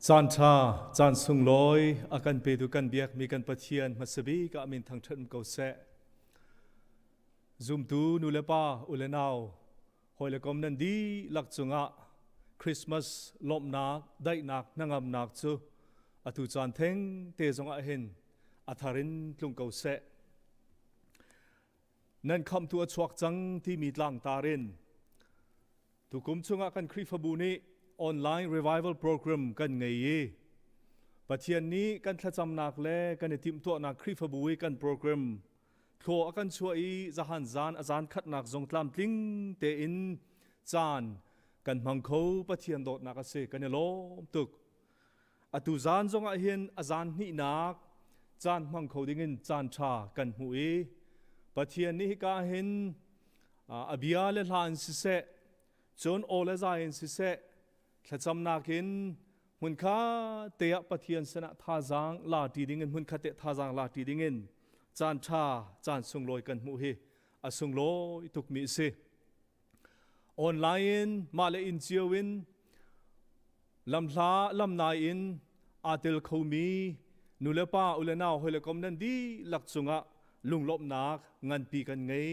Caan ṭha, caan sunglawi a kan petu kan biakmi kan Pathian hmasabik ah min thangṭhat um ko seh. Zumtu nu le pa, u le nau, hawi le kom nan dihlak cungah Christmas lawmhnak, daihnak, hnangamnak cu atu caan theng te zongah hin a thar in tlung ko seh. Nan khamhtu a chuak cang timi tlangtar in Tukum chungah kan Khrihfabu nih online revival program kan ngei i Pathian nih kan thlacamnak le kan i timhtuahnak Khrihfabu i kan program thlaw a kan chuah i zahan zan a zan khatnak zong tlamtling tein caan kan hmang kho. Pathian dawtnak a si, kan i lawm tuk. Atu zan zongah hin a zan hnihnak caan hmang kho dingin caan ṭha kan hmuh i Pathian nih hika hin a bia le hla in siseh, cun aw le zai in siseh, thlacamnak in hmunkha te ah Pathian sinah thazaang la ṭi dingin, hmunkhat te thazaang la ṭi dingin caan ṭha caan sunglawi kan hmuh hi a sunglawi tukmi a si. Online in mah le inn cio in lamhla lamnai in aa tel khomi nulepa ulenau hawilekom nan dihlak cungah lunglawmhnak nganpi kan ngei.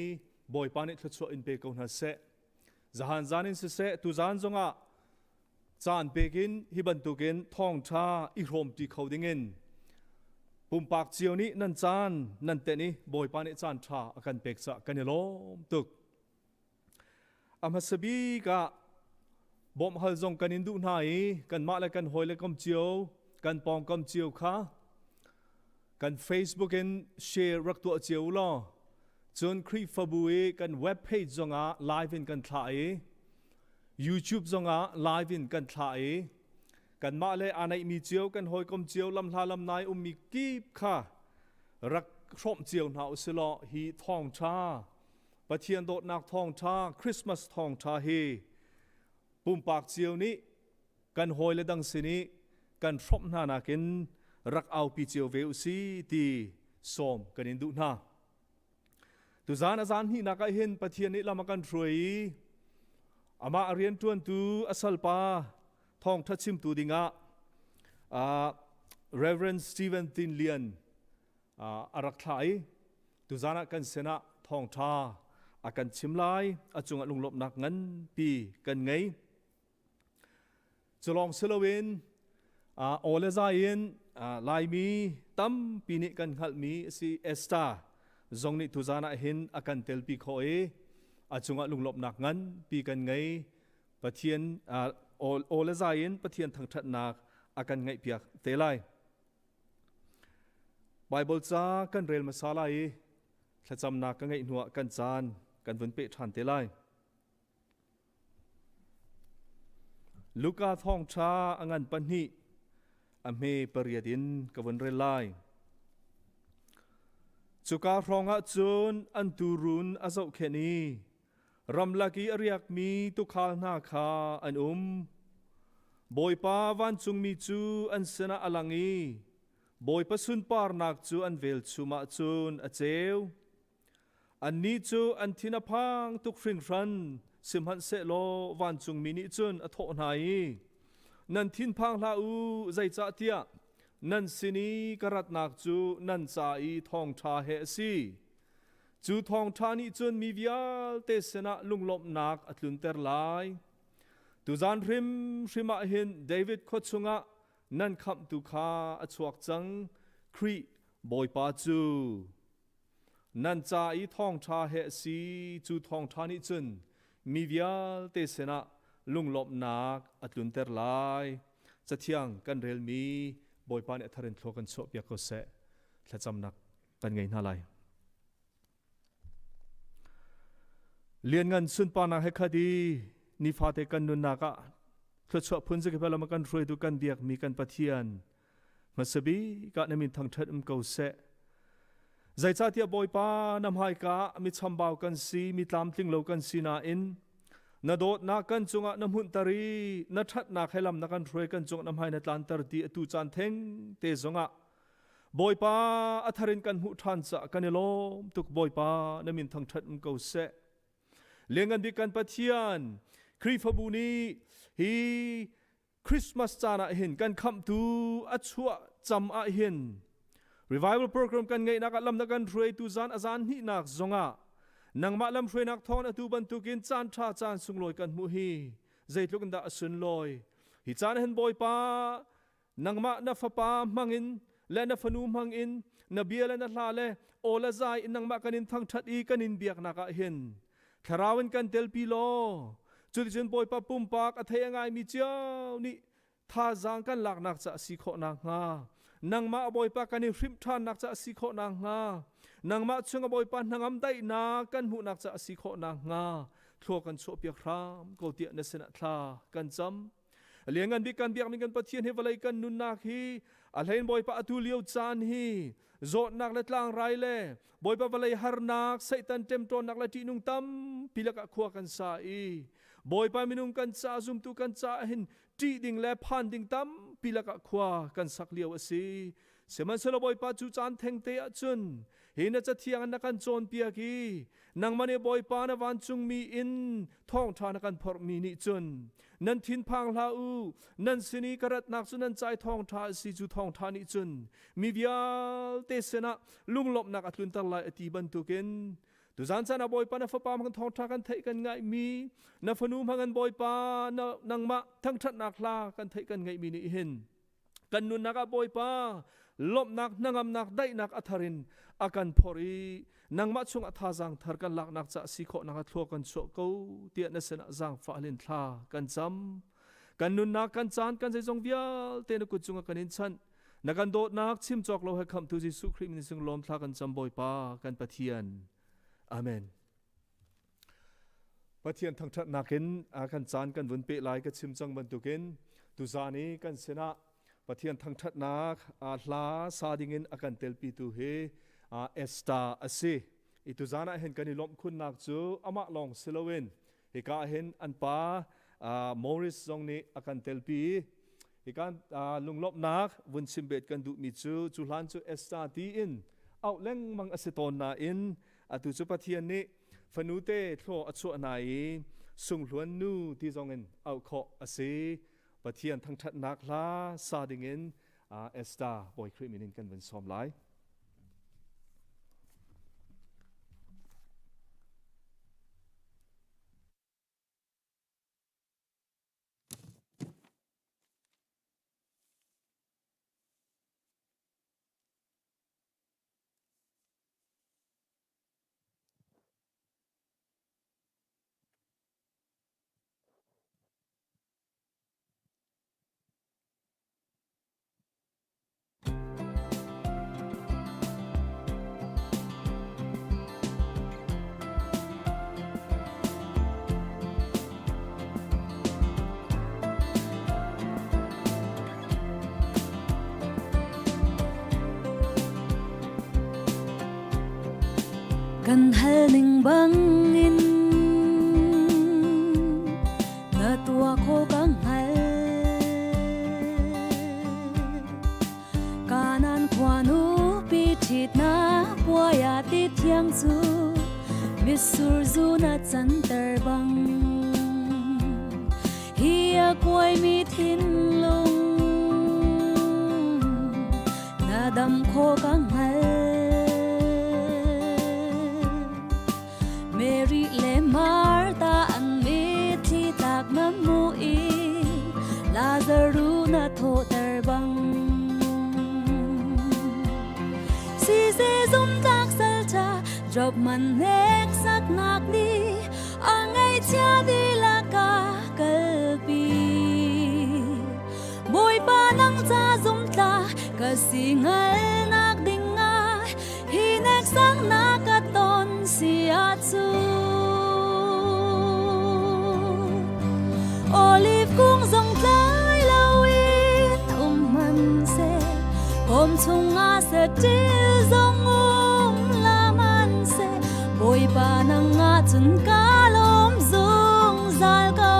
Bawipa nih thluachuah in pe ko hna seh. Zahan zan in siseh, tuzan zongah caan pekin hi bantukin thawngṭha i hrawmṭi kho dingin pumpak cio nih nan caan nan tenh i Bawipa nih caan ṭha a kan pek caah kan i lawm tuk. A hmasa bik ah bawmhhal zong kan in duh hna i kanmah le kan hawile kom cio, kan pawngkam cio kha kan Facebook in share rak tuah cio u law, cun Khrihfabu i kan web page zongah live in kan thlah i YouTube zongah live in kan thlah i kanmah le aa naihmi cio, kan hawikom cio, lamhla lamnai ummi kip kha rak hrawmh cio hna usilaw, hi thawngṭha, Pathian dawtnak thawngṭha, Christmas thawngṭha hi pumpak cio nih kan hawile dang sin i kan hrawmh hna nakin rak aupi cio ve u si ti sawm kan in duh hna. Tuzan a zan hnihnak ah hin Pathian nih lam a kan hruai i amah rianṭuantu a salpa thawngṭha chimtu dingah Reverend Stephen Tin Lian a rak thlah i tuzan ah kan sinah thawngṭha a kan chim lai. A cungah lunglawmhnak nganpi kan ngei. Culawng si loin aw le zai in Laimi tampi nih kan hngalhmi a si Esther zong nih tuzan ah hin a kan telpi khawh i a cungah lunglawmhnak nganpi kan ngei. Pathian aw le zai in Pathian thangṭhatnak a kan ngaihpiak te lai. Baibal ca kan rel hmasa lai i thlacamnak ka ngeih hnuah kan caan kan vun peh ṭhan te lai. Luka thawngṭha a ngan pahnih a hme pariat in ka vun rel lai. Cuka hrawngah cun an tuurun a zohkhenh i ramlak i a riakmi tuukhal hna kha an um. Bawipa vancungmi cu an sinah a lang i Bawipa sunparnak cu an velchum ah cun a ceu. Annih cu an thin a phang tuk hringhran, sihmanhsehlaw vancungmi nih cun a thawh hna i, Nan thinphang hlah u, zeicahtiah nan sin i ka ratnak cu nan ca i thawngṭha he a si. Cu thawngṭha nih cun mi vialte sinah lunglawmhnak a tlunter lai. Tuzan hrimhrim ah hin David khua chungah nan khamhtu kha a chuak cang, Khrih Bawipa cu. Nan ca i thawngṭha he a si. Cu thawngṭha nih cun mi vialte sinah lunglawmhnak a tlunter lai. Cathiang kan relmi Bawipa nih a thar in thlua kan chuahpiak ko seh. Thlacamnak kan ngei hna lai. Lianngan sunparnak he khat i nifate kan nunnak ah thluachuah phun zakip lam kan hruaitu kan biakmi kan Pathian, hmasabik ah na min thangṭhat um ko seh. Zeicahtiah Bawipa, na hmaika ah mi chambau kan si, mi tlamtling lo kan si nain na dawtnak kan cungah na hmunhter i na ṭhatnak he lam na kan hruai, kan cungah na hmai na tlanter ti atu caan theng te zongah Bawipa a thar in kan hmuh ṭhan caah kan i lawm tuk. Bawipa, na min thangṭhat um ko seh. Lianngan bik kan Pathian, Khrihfabu nih hi Christmas caan ah hin kan khamhtu a chuah cam ah hin revival program kan ngeihnak ah lam na kan hruaitu zan a zan hnihnak zongah nangmah lam hruainak thawng atu bantukin caan ṭha caan sunglawi kan hmuh hi zeitluk in dah a sunlawi. Hi caan hin Bawipa, nangmah na fapa hmangin le na fanu hmangin na bia le na hla le aw le zai in nangmah kan in thangṭhat i kan in biaknak ah hin thlarau in kan telpi law, cuticun Bawipa, pumpak a thei a ngaimi cio nih thazaang kan laknak ca a si khawh nakhnga, nangmah Bawipa kan i hrimh ṭhannak ca a si khawh nakhnga, nangmah chung a Bawipa hnangam daihnak kan hmuhnak ca a si khawh nakhnga thlua kan chuahpiak hram ko tiah na sinah thla kan cam. Lianngan bik kan biakmi kan Pathian hi, vawlei kan nunnak hi, a hlein Bawipa atu lio caan hi, zawtnak le tlangrai le Bawipa vawlei harnak, Satan ṭemṭawnnak le ṭihnung tampi lakah khua kan sa i Bawipa, minung kan ca, zumtu kan ca hin ṭih ding le phan ding tampi lakah khua kan sak lio a si. Sihmanhsehlaw Bawipa, cu caan thengte ah cun hi na cathiang in na kan cawnpiak i nangmah nih Bawipa na vancungmi in thawngṭha na kan phorhmi nih cun, "Nan thinphang hlah u, nan sin i ka ratnak cu nan ca i thawngṭha a si. Cu thawngṭha nih cun mi vialte sinah lunglawmhnak a tlunter lai," a ti bantukin tuzan caan ah Bawipa, na fapa hmang thawngṭha kan theih kan ngaihmi, na fanu hmang in Bawipa nangmah thangṭhatnak hla kan theih kan ngaihmi nih hin kan nunnak ah Bawipa lawmhnak, hnangamnak, daihnak a thar in a kan phorh i nangmah chungah thazaang thar kan laknak ca si khawhnak a thlua kan chuah ko tiah na sinah zaangfah in thla kan cam. Kan nunnak, kan caan, kan zeizong vialte na kut cungah kan in chanh. Na kan dawtnak chim cawk lo he khamhtu Jesuh Khrih min sung lawm thla kan cam, Bawipa kan Pathian. Amen. Pathian thangṭhatnak in kan caan kan vun peh lai. Ka chim cang bantukin tuzaan i kan sinah Pathian thangṭhatnak hla sa dingin a kan telpitu hi Esther a si. I tuzaan ah hin kan i lawmh khunnak cu amah lawng si loin hika ah hin an pa Morris zong nih a kan telpi. Hika lunglawmhnak vun chim bet kan duhmi cu, cu hlan cu Esther tiin auh lengmang a si tawn nain atu cu Pathian nih fanute thlaw a chuah hna i Sunghluan nu ti zongin auh khawh a si. Pathian thangṭhatnak hla sa dingin Esther Bawi Khrih min in kan vun sawm lai. Kan hal ning bangin na tuah kho ka hngal. Kanan khuanu pi ṭhitnak puai ah ti thiang cu mitsur zu na canter bang, hi a kuaimi thinlung na dam kho ka hngal. Mary le Martha an mitthli tlak na mu i Lazarus na thawhter bang, Sise zumtlak salṭha Job man hneksaknak nih a ngaihchia dihlak a kalpi. Bawipa, nang ca zumtla ka si hngalnak ding ah hi hneksaknak ka ton si ahcun, Olive kung zong tlai loin um hmanhseh, kawm chungah saṭil zong um la hmanhseh, Bawipa, nang ahcun ka lawm zungzal ko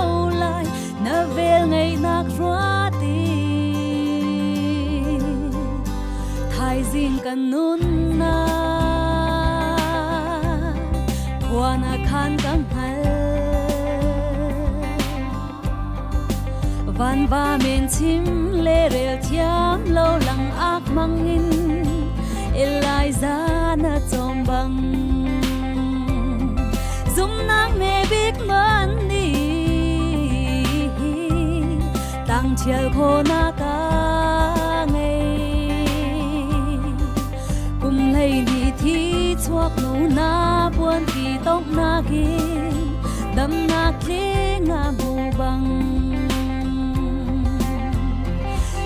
lai, na vel ngeihnak ruat in thaizing kan nunnak khua na khan ka hngal. Vanva men chim le rel thiam lo lang ak mangin Eliza na chom bang Zumnak me bik man ni Tang thial kho na ka ngei Kum hlei ni thi chuak nu na buan ti tong nakin Damnak tling a mu bang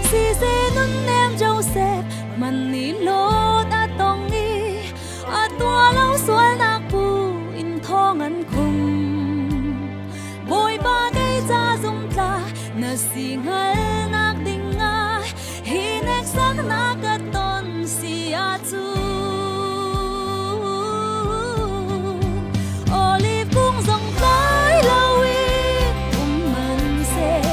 Si se nun nem Joseph man ni lot a tong i a tua lo sual nak pu in thong an khum Bawipa kei ca zum tla na si ngal nak ding ah hi nek sak na ka ton si ahcun Olive kung zong tlai loin um man seh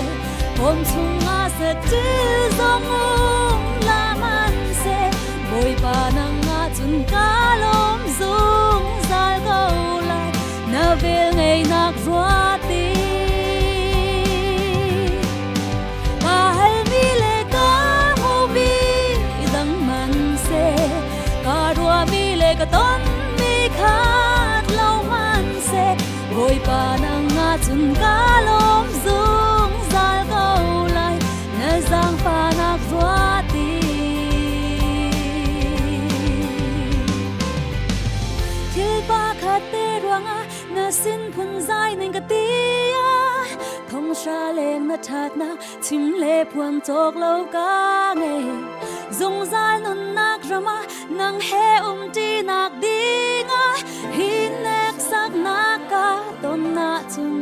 Hom chungah saṭil zong um la man seh Bawipa nang ahcun ka lawm zungzal ko lai na vel ngeinak ruati ka halmi le ka hmuhmi dang man seh ka ruahmi le ka tonmi khat lo man seh Bawipa nang ahcun ka lawm zungzal ko lai na zaangfahnak ruati Thil pakhat te ruangah na sin phunzai ning ka ti ah thong hra leng na ṭhatnak chim le phuan cawk lo ka ngei zungzal nunnak ram ah nang he um ṭinak ding ah hi neksaknak ka ton ahcun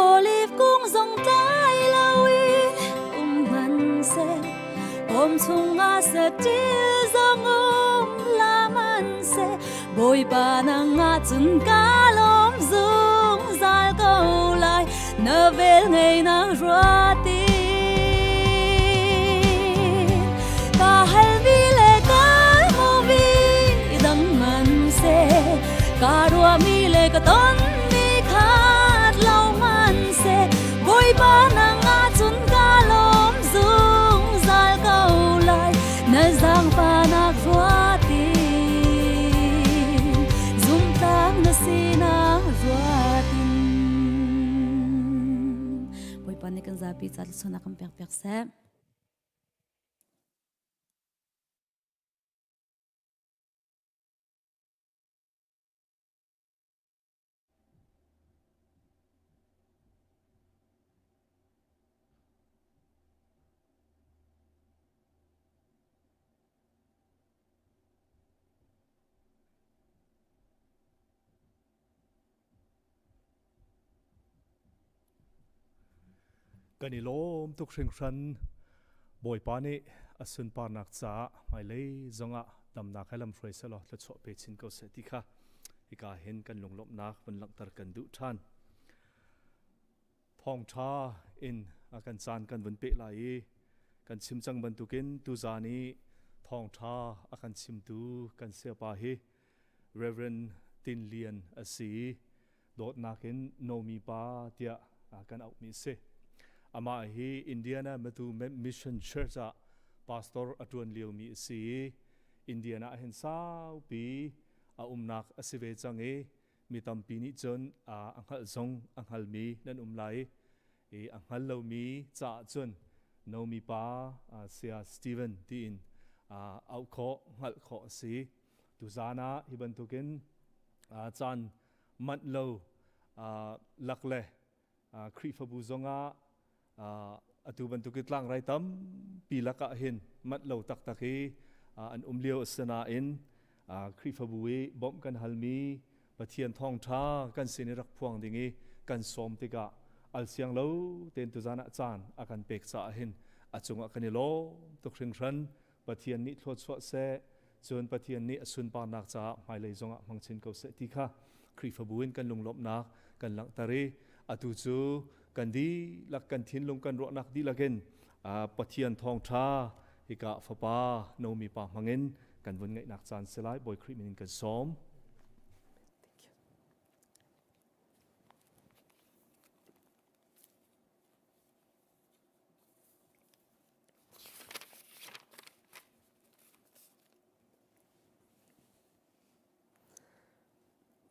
Olive kung zong tlai loin um hmanhseh Kawm chungah saṭil zong um la hmanhseh Bawipa nang ahcun ka lawm zungzal ko lai na vel ngeinak ruati ka halmi le ka hmuhmi dang hmanhseh ka ruahmi le ka tonmi khat lo hmanhseh Bawipa nang ahcun ka lawm zungzal ko lai na zaangfahnak ruatin zumtlak na sinak ruatin Bawipa nih kan zapi ca thluachuahnak kan pek piak seh. Kan i lawm tuk hringhran. Bawipa nih a sunparnak caah hmailei zongah damnak he lamhruai selaw thluachuah pe chin ko seh ti kha hika hin kan lunglawmhnak vun langhter kan duh ṭhan. Thawngṭha in a kan caan kan vun peh lai i kan chim cang bantukin tuzaan i thawngṭha a kan chimtu kan sayapa hi Reverend Tin Lian a si i dawtnak in Nomi pa tiah kan auhmi a si. Amah hi Indiana Matu Mission Church ah pastor a ṭuan liomi a si i Indiana ah hin saupi a umnak a si ve cang i mi tampi nih cun a hngalh zong a hngalmi nan um lai i a hngal lomi caah cun Nomi pa Saya Steven tiin auh khawh hngalh khawh a si. Tuzaan ah hi bantukin caan manh lo lak le Khrihfabu zongah atu bantuk i tlangrai tampi lakah hin manh lo taktak i an um lio a si nain Khrihfabu i bawmh kan halmi Pathian thawngṭha kan sin i rak phuang ding i kan sawm tikah al siang lo tein tuzaan ah caan a kan pek caah hin a cungah kan i lawm tuk hringhran. Pathian nih thluachuah seh, cun Pathian nih a sunparnak caah hmailei zongah hmang chin ko seh ti kha Khrihfabu in kan lunglawmhnak kan langhter i atu cu kan dihlak kan thinlung kan ruahnak dihlak in Pathian thawngṭha hika fapa Nomi pa hmangin kan vun ngaihnak caan si lai Bawi Khrih min in kan sawm.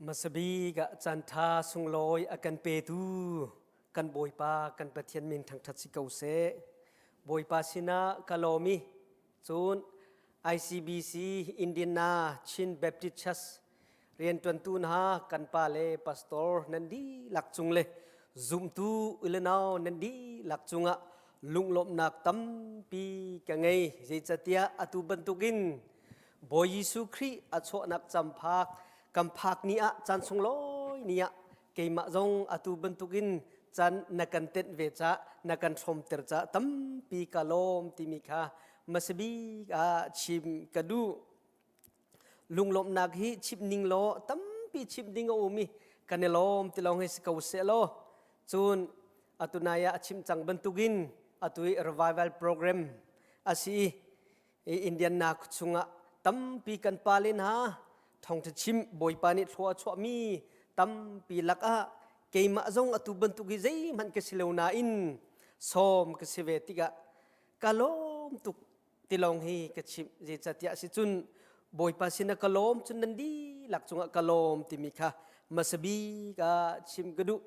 Hmasabik ah caanṭha sunglawi a kan petu kan Bawipa kan Pathian min thangṭhat si ko seh. Bawipa sinah ka lawm i cun ICBC Indiana Chin Baptist Church rianṭuantu hna kan pa le pastor nan dihlak cung le zumtu ulenau nan dihlak cungah lunglawmhnak tampi ka ngei. Zeicatiah atu bantukin Bawi Jesuh Khrih a chuahnak camphak kan phak ni ah caan sunglawi ni ah keimah zong atu bantukin caan na kan tenh ve ca na kan hrawmter ca tampi ka lawm timi kha hmasabik ah chim ka duh. Lunglawmhnak hi chim ning law tampi chim ding a um i kan i lawm ti lawng hi si ko seh law cun atu nai ah a chim cang bantukin atu i revival program a si i Indian nak chungah tampi kan pale hna thawngṭha chim Bawipa nih thlua a chuahmi tampi lakah keimah zong atu bantuk hi zeihmanh ka si lo nain sawm ka si ve tikah ka lawm tuk ti lawng hi ka chimh. Zeicahtiah si cun Bawipa sin ah ka lawm cun nan dihlak cungah ka lawm timi kha hmasa bik ah chim ka duh.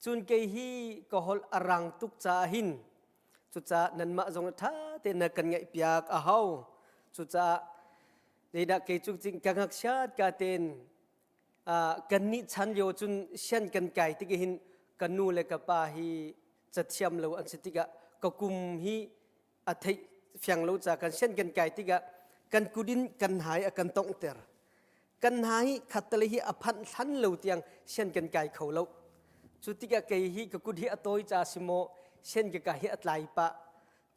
Cun kei hi ka holh a rang tuk caah hin Cucaah nanmah zong ṭha tein na kan ngaihpiak a hau. Cucaah zeidah kei cu ka ngakchiat ka tein kannih chan lio cun sian kan kai tik hin ka nu le ka pa hi cathiam lo an si tikah ka kum hi a theih fiang lo ca kan sian kan kai tikah kan kut in kan hai a kan tonghter. Kan hna hi khattale hi a phanh hlan lo tiang sian kan kai kho lo. Cu tikah kei hi ka kut hi a tawi ca si maw sian ka kai hi a tlai pah.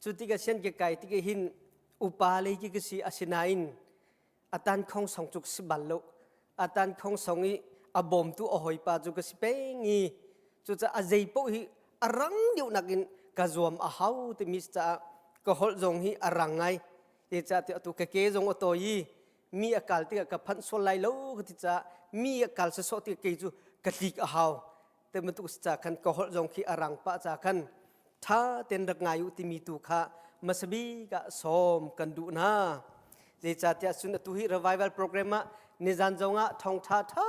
Cu tikah sian ka kai tikah hin upa lei ki ka si asinain a tan khong song cuk si bal lo. A tan khong song i a bawmtu a hawipa cu ka si peng i cucaah a zei paoh hi a rang deuh nakin ka zuam a hau timi caah ka holh zong hi a rang ngai. Zeicahtiah atu ka ke zong a tawi i mi a kal tikah ka phanh sual lai lo ka ti caah mi a kal sawsawh tikah kei cu ka tlik a hau te bantuk si ca khan ka holh zong khi a rang pah ca khan tha ten rak ngai u timi tu kha hmasabik ah sawm kan duh hna. Zeicahtiah cun atu hi revival program ah nizan zong ah thawngtha tha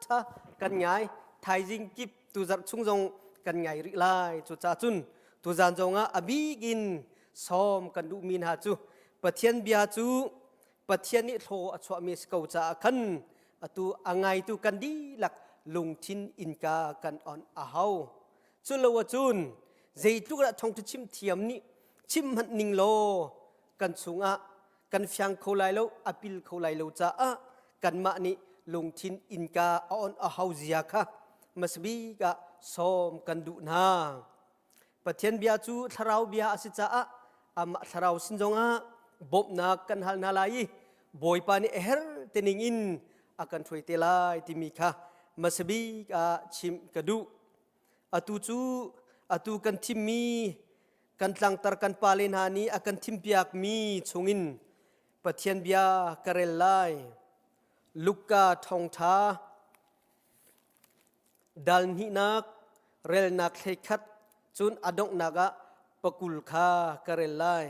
tha kan ngai, thaizing kip tu zarh chung zong kan ngai rih lai. Cucaah cun tuzan zong ah a bik in sawm kan duhmi hna cu Pathian bia cu Pathian nih thlaw a chuahmi a si ko caah khan atu a ngaitu kan dihlak lungthin innka kan on a hau. Cu lo ahcun zeitluk dah thawngṭha chim thiam nih chim hmanh ning law kan chungah kan fiang kho lai lo, a pil kho lai lo caah kanmah nih lungthin innka a on a hau zia kha hmasabik ah sawm kan duh hna. Pathian bia cu thlarau bia a si caah amah thlarau sin zongah bawmhnak kan hal hna lai i Bawipa nih a herh te ning in a kan hruai te lai timi kha hmasabik ah chimh ka duh. Atu cu atu kan thimmi kan tlangtar kan pale hna nih a kan thimpiakmi chungin Pathian bia ka rel lai. Luka thawngṭha Dal hnihnak relnak 11 cun a donghnak ah 20 kha ka rel lai.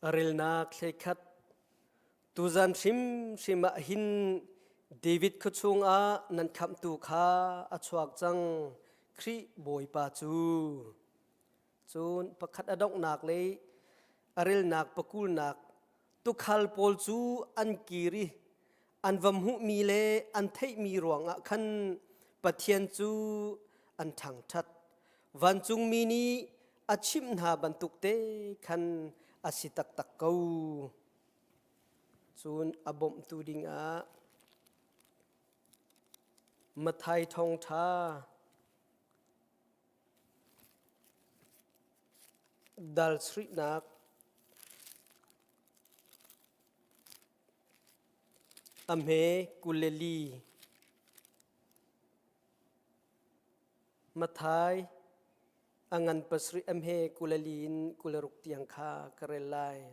A relnak 11 Tuzan hrimhrim ah hin David khuachung ah nan khamhtu kha a chuak cang, Khrih Bawipa cu. Cun pakhat a donghnak le a relnak pakulnak tuukhal pawl cu an kir i an va hmuhmi le an theihmi ruangah khan Pathian cu an ṭhangṭhat. Vancungmi nih a chimh hna bantuk te khan a si taktak ko. Cun a bawmhtu dingah Matthai thawngṭha. Dal sarihnak a hme 24. Matthai a ngan pasarih a hme 24 in 26 tiang kha ka rel lai.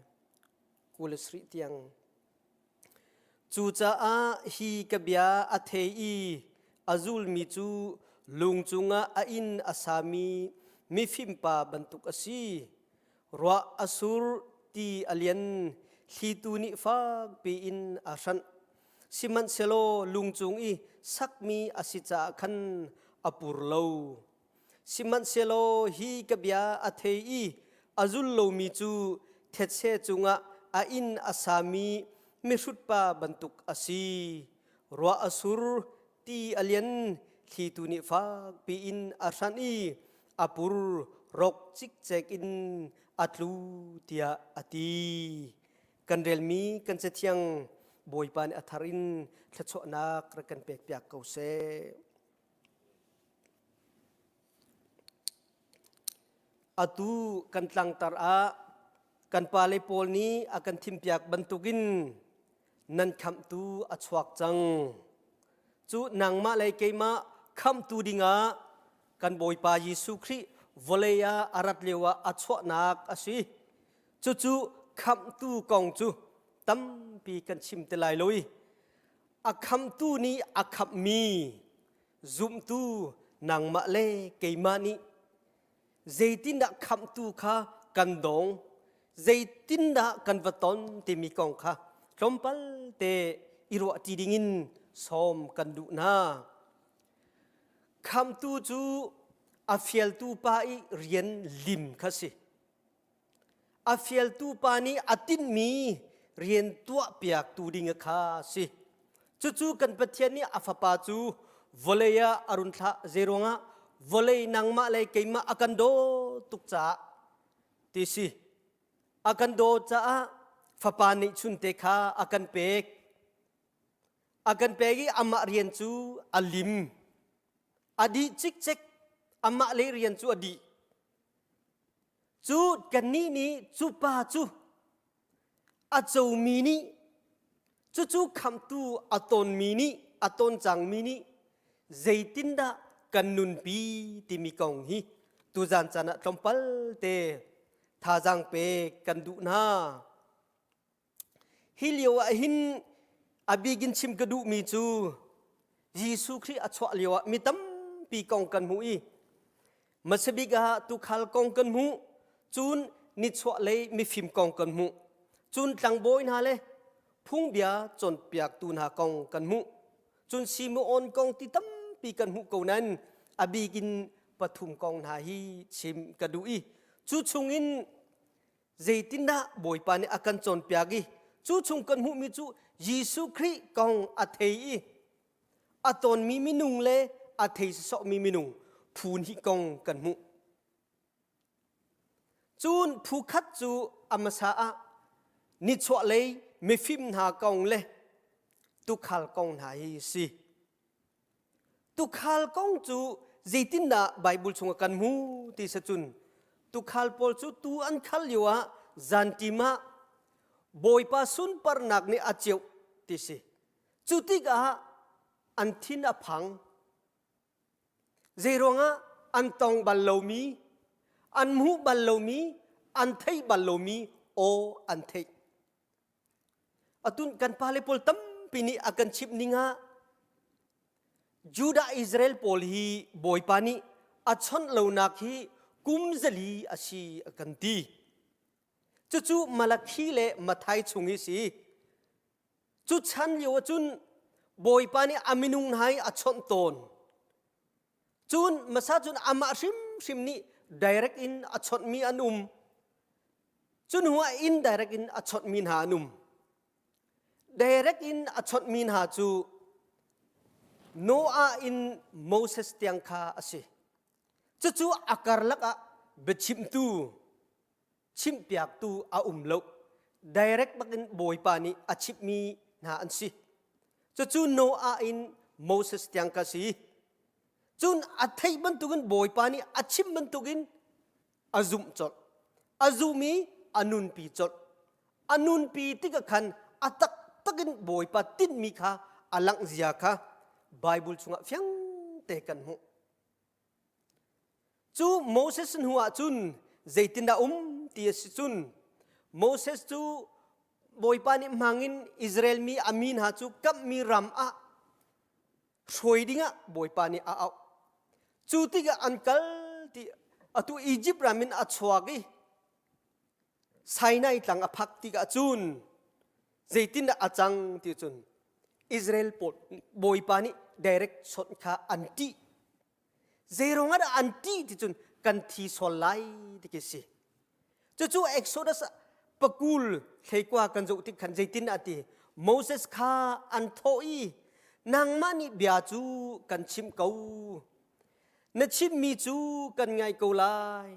27 tiang. Cucaah hi ka bia a thei i a zulmi cu lung cungah a inn a sami mifimpa bantuk a si. Ruah a sur, ti a lian, thlitu nih fakpi in a hranh. Sihmanhsehlaw lung cung i sakmi a si caah khan a pur lo. Sihmanhsehlaw hi ka bia a thei i a zul lomi cu thetse cungah a inn a sami mihrutpa bantuk a si. Ruah a sur, ti a lian, thlitu nih fakpi in a hranh i a pur rok cikcek in a tlu tiah a ti. Kan relmi kan cathiang Bawipa nih a thar in thluachuahnak rak kan pekpiak ko seh. Atu kan tlangtar ah kan pale pawl nih a kan thimpiak bantukin nan khamhtu a chuak cang. Cu nangmah le keimah khamhtu dingah kan Bawipa Jesuh Khrih vawlei ah a rat lio ah a chuahnak a si. Cucu khamhtu kong cu tampi kan chim te lai lo i a khamhtu nih a khamhmi zumtu nangmah le keimah nih zeitindah khamhtu kha kan dong zeitindah kan va ton timi kong kha tlawmpal te i ruahṭi dingin sawm kan duh hna. Khamhtu cu a fialtu pa i rian lim kha si. A fialtu pa nih a tinhmi rian tuahpiaktu ding kha a si. Cucu kan Pathian nih a fapa cu vawlei ah a run thlah. Zeiruangah vawlei nangmah le keimah a kan dawt tuk caah ti si. A kan dawt caah fapa neihchunte kha a kan pek. A kan pek i amah rian cu a lim. A dih cikcek. Amah le rian cu a dih. Cu kannih nih cu pa cu a comi nih cucu khamhtu a tonmi nih a ton cangmi nih zeitindah kan nunpi timi kong hi tuzan caan ah tlawmpal te thazaang pek kan duh hna. Hi lio ah hin a bik in chim ka duhmi cu Jesuh Khrih a chuah lio ah mi tampi kong kan hmuh i hmasabik ah tuukhal kong kan hmuh, cun nichuahlei mifim kong kan hmuh, cun tlangbawi hna le phungbia cawnpiaktu hna kong kan hmuh, cun Simeon kong ti tampi kan hmuh ko nain a bik in pathum kong hna hi chim ka duh i cu chungin zeitindah Bawipa nih a kan cawnpiak i cu chung kan hmuhmi cu Jesuh Khrih kong a thei i a tonmi minung le a thei sawsawhmi minung phu hnih kong kan hmuh. Cun phu khat cu a hmasa ah nichuahlei mifim hna kong le tuukhal kong hna hi si. Tuukhal kong cu zeitindah Baibal chungah kan hmu ti si cun tuukhal pawl cu tuu an khal lio ah zanṭim ah Bawipa sunparnak nih a ceuh ti si. Cu tikah an thin a phang. Zeiruangah an tong bal lomi, an hmuh bal lomi, an theih bal lomi aw an theih. Atu kan pale pawl tampi nih a kan chimh ning ah Judah Israel pawl hi Bawipa nih a chawnh lonak hi kum zali a si a kan ti. Cucu Malakhi le Mathai chung hi si. Cu chan lio ahcun Bawipa nih a minung hna hi a chawnh tawn. Cun hmasa cun amah hrimhrim nih direct in a chawnhmi an um. Cu hnu ah indirect in a chawnhmi hna an um. Direct in a chawnhmi hna cu Noah in Moses tiang kha a si. Cucu a karlak ah biachimtu, chimhpiaktu a um lo. Direct bakin Bawipa nih a chimhmi hna an si. Cucu Noah in Moses tiang kha si. Cun a theih bantukin Bawipa nih a chimh bantukin a zumh colh. A zumi a nunpi colh. A nunpi tikah khan a taktak in Bawipa tinhmi kha a langh zia kha Bible chungah fiang te kan hmuh. Cu Moses hnu ah cun zeitindah um ti a si cun Moses cu Bawipa nih hmangin Israel mi a mi hna cu kamhmi ram ah hruai dingah Bawipa nih a auh. Cu tikah an kal ti atu Egypt ram in a chuak i Sinai tlang a phak tikah cun zeitindah a cang ti cun Israel pawl Bawipa nih direct chawnh kha an ṭih. Zeiruangah dah an ṭih ti cun kan thi sual lai ti khi si. Cucu Exodus pakul thleikua kan zoh tik khan zeitin a ti Moses kha an thawh i nangmah nih bia cu kan chimh ko. Na chimmi cu kan ngai ko lai.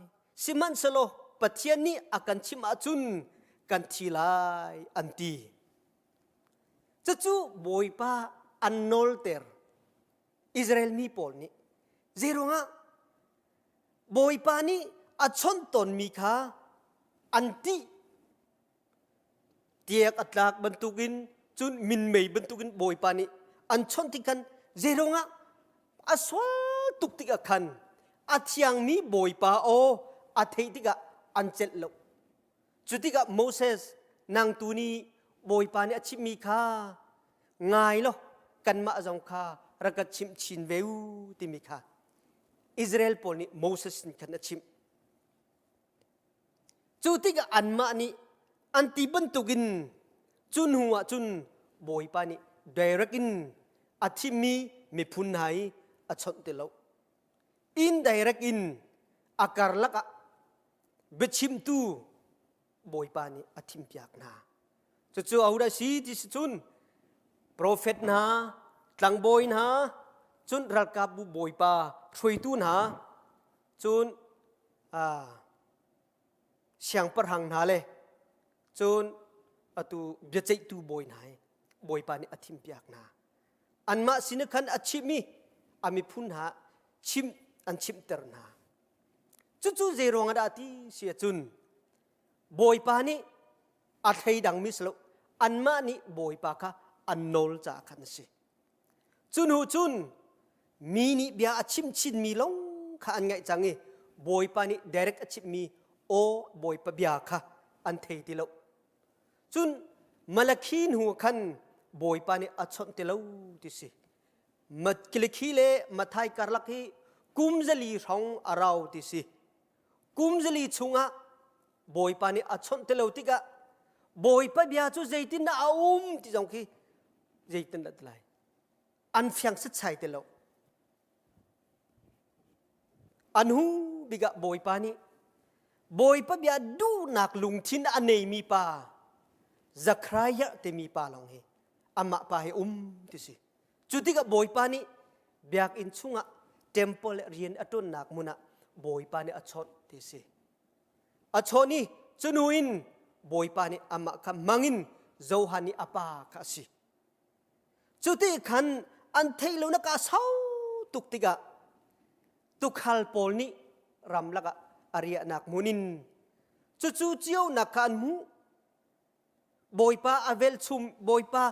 Sihmanhsehlaw Pathian nih a kan chimh ahcun kan thi lai an ti. Cucu Bawipa an nawlter. Israel mi pawl nih zeiruangah Bawipa nih a chawnh tawnmi kha an tih tiak a tlak bantukin cun minmei bantukin Bawipa nih an chawnh tik khan zeiruangah a sual tuk tikah khan a thiangmi Bawipa aw a theih tikah an celh lo Cu tikah Moses, nang tu nih Bawipa nih a chimhmi kha ngai law kanmah zong kha rak ka chimh chin ve u timi kha Israel pawl nih Moses nih khan a chimh. Cu tikah anmah nih an ti bantukin cu hnu ah cun Bawipa nih direct in a thimmi miphun hna hi a chawnh ti lo. Indirect in a karlak ah biachimtu Bawipa nih a thimpiak hna. Cucu ahodah si ti si cun profet hna, tlangbawi hna, cun ralkapbu Bawipa hruaitu hna, cun siangpahrang hna le cun atu biaceihtu bawi hna hi Bawipa nih a thimpiak hna. Anmah sin khan a chimh i a miphun hna chimh an chimhter hna. Cucu zeiruang ah dah ti si ahcun Bawipa nih a thleidangmi si lo anmah nih Bawipa kha an nawl caah khan a si. Cu hnu cun mi nih bia a chim chinmi lawng kha an ngaih cang i Bawipa nih direct a chimmi aw Bawipa bia kha an thei ti lo. Cun Malakhi hnu khan Bawipa nih a chawnh ti lo ti si. Kilikhi le Mathai karlak hi kum zali hrawng a rau ti si. Kum zali chungah Bawipa nih a chawnh ti lo tikah Bawipa bia cu zeitindah a um ti zong khi zeitindah ti lai. An fiang setsai ti lo. An hu bik ah Bawipa nih Bawipa bia duhnak lungthin a neimi pa Zakhariah timi pa lawng hi amah pa hi um ti si. Cu tikah Bawipa nih biakinn chungah temple rian a ṭuannak hmun ah Bawipa nih a chawnh ti si. A chawnh i cu hnu in Bawipa nih amah kha hmangin Johan nih a pa kha a si. Cu ti khan an theih lonak a sau tuk tikah tukhal pawl nih ramlak ah a riahnak hmun in cucu cionak kha an hmuh Bawipa a velchum Bawipa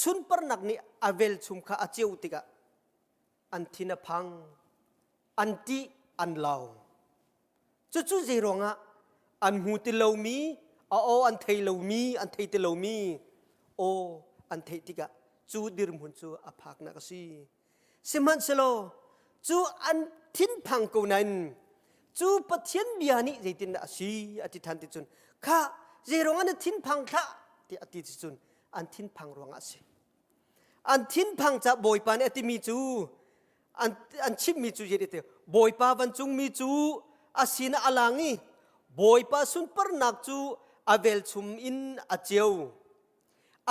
sunparnak nih a velchum kha a ceu tikah an thin a phang an ṭih an lau cucu zei ruangah an hmu ti lomi a aw an thei lomi an thei ti lomi aw an theih tikah cu dirhmun cu a phaknak a si Sihmanhsehlaw cu an thinphang ko nain cu Pathian bia nih zeitindah a si a ti ṭhan ti cun kha zeiruang ah na thinphang hlah tiah a ti ti cun an thinphang ruangah a si. An thinphang ca Bawipa nih a timi cu an, an chimmi cu zei ti Bawipa vancungmi cu a sinah a lang i Bawipa sunparnak cu a velchum in a ceu.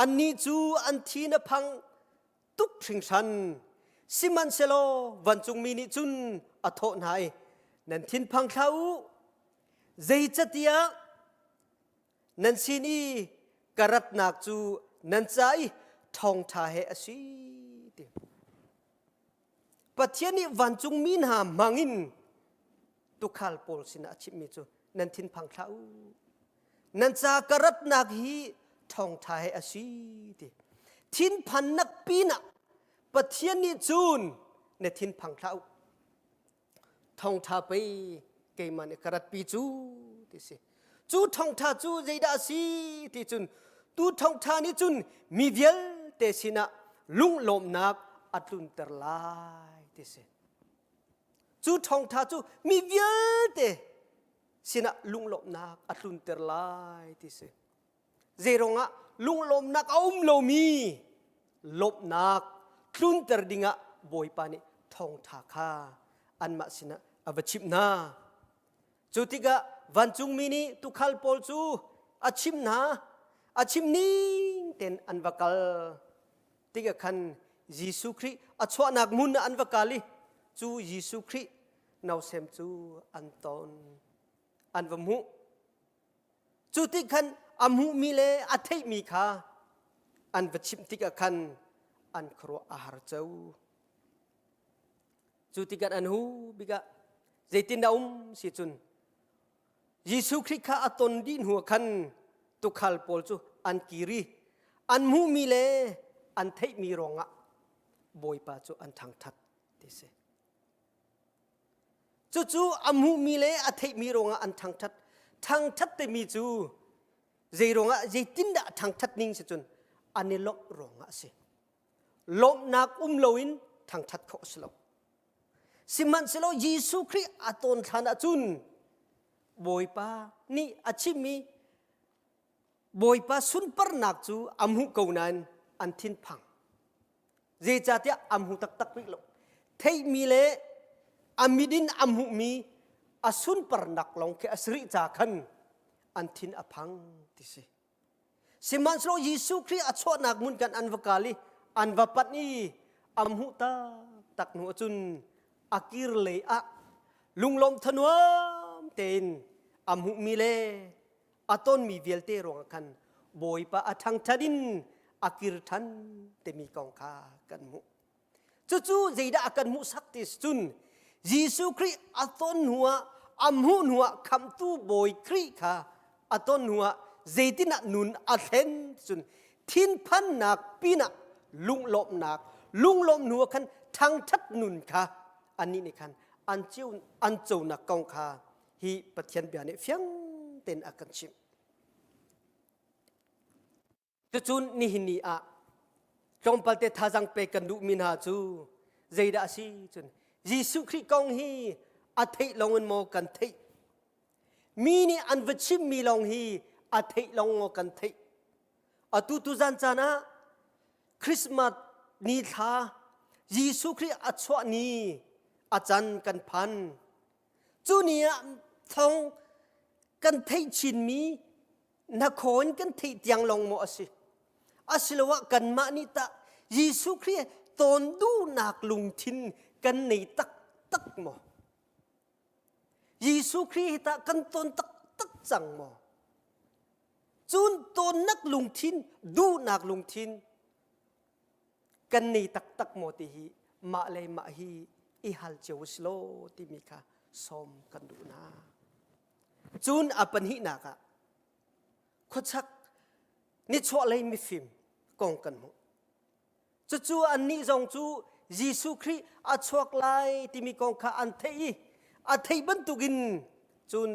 Annih cu an thin a phang tuk hringhran. Sihmanhsehlaw vancungmi nih cun a thawh hna i, Nan thinphang hlah u, zeicatiah nan sin i ka ratnak cu nan ca i ṭhawngṭha he a si. Ti. Pathian nih vancungmi hna hmangin tuukhal pawl sinah a chimhmi cu. Nan thinphang hlah u. Nan ca ka ratnak hi ṭhawngṭha he a si ti. Thinphannak pinah Pathian nih cun na thinphang hlah u. Thawngṭha pei keimah nih ka ratpi cu ti si. Cu thawngṭha cu zeidah a si ti cun tu thawngṭha nih cun mi vialte sinah lunglawmhnak a tlunter lai ti si. Cu thawngṭha cu mi vialte sinah lunglawmhnak a tlunter lai ti si. Zeiruangah lunglawmhnak a um lomi lawmhnak tlunter dingah Bawipa nih thawngṭha kha anmah sinah a va chimh hna. Cu tikah vancungmi nih tuukhal pawl cu a chimh hna, a chim ning tein an va kal. Tikah khan Jesuh Khrih a chuahnak hmun ah an va kal i cu Jesuh Khrih nausem cu an ton, an va hmuh. Cu ti khan a hmuhmi le a theihmi kha an va chimh tikah khan an khuaruah a har cio. Cu tikah an hu bikah zeitindah um si cun Jesuh Khrih kha a ton dih hnu ah khan tuukhal pawl cu an kir i an hmuhmi le an theihmi ruangah Bawipa cu an thangṭhat ti si. Cucu a hmuhmi le a theihmi ruangah an thangṭhat. Thangṭhat timi cu zei ruangah zeitindah a thangṭhat ning si cun an i lawmh ruangah a si. Lawmhnak um loin thangṭhat khawh a si lo. Sihmanhsehlaw Jesuh Khrih a tawn thlan ahcun Bawipa nih a chimmi Bawipa sunparnak cu a hmuh ko nain an thinphang. Zeicahtiah a hmu taktak rih lo. Theihmi le a mit in a hmuhmi a sunparnak lawng khi a si rih ca khan an thin a phang ti si. Sihmanhsehlaw Jesuh Khrih a chuahnak hmun kan an va kal i an va panh i a hmuh taktak hnu ahcun a kir lei ah lunglawm thanuam tein a hmuhmi le a tonmi vialte ruangah khan Bawipa a ṭhangṭhat in a kir ṭhan timi kong kha kan hmuh. Cucu zeidah a kan hmuhsak ti cun Jesuh Khrih a ton hnuah a hmuh hnuah khamhtu Bawi Khrih kha a ton hnuah zeitinah nun a thlen cun thinphannak pinah lunglawmhnak lunglawmh hnu ah khan ṭhangṭhat nun kha annih nih khan an cio an conak kong kha hi Pathian bia nih fiang tein a kan chimh. Cucun nihin ni ah tlawmpal te thazang pek kan duhmi hna cu zeidah a si cun Jesuh Khrih kong hi a theih lawng in maw kan theih mi nih an va chimmi lawng hi a theih lawng maw kan theih atu tu zan caan ah Christmas ni thla Jesuh Khrih a chuah ni a can kan phan Cu ni ah thawng kan theih chinmi hnakhaw in kan theih tiang lawng maw a si? Asiloah kanmah nih tah Jesuh Khrih tawn duhnak lungthin kan nei taktak maw? Jesuh Khrih hi tah kan tawn taktak cang maw? Cun tawnnak lungthin, duhnak lungthin kan nei taktak maw ti hi mah le mah hi i hal cio u si law timi kha sawm kan duh hna. Cun a pahnihnak ah khuachak nichuahlei mifim kong kan hmuh. Cucu annih zong cu Jesuh Khrih a chuak lai timi kong kha an theih i a theih bantukin cun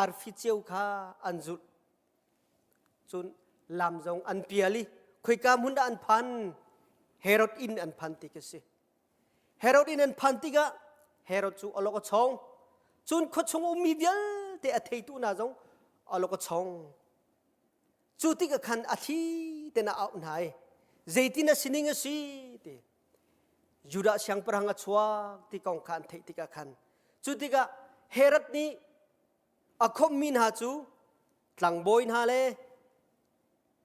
arfi ceu kha an zulh. Cun lam zong an pial i khoika hmun dah an phan? Herod inn an phan ti khi si. Herod inn an phan tikah Herod cu a lok a chong. Cun khuachung ummi vialte a theitu hna zong a lok a chong. Cu tikah khan a thli ten a auh hna i zeitin a sining a si ti. Judah siangpahrang a chuak ti kong kha an theih tikah khan cu tikah Herod nih A khawmhmi hna cu tlangbawi hna le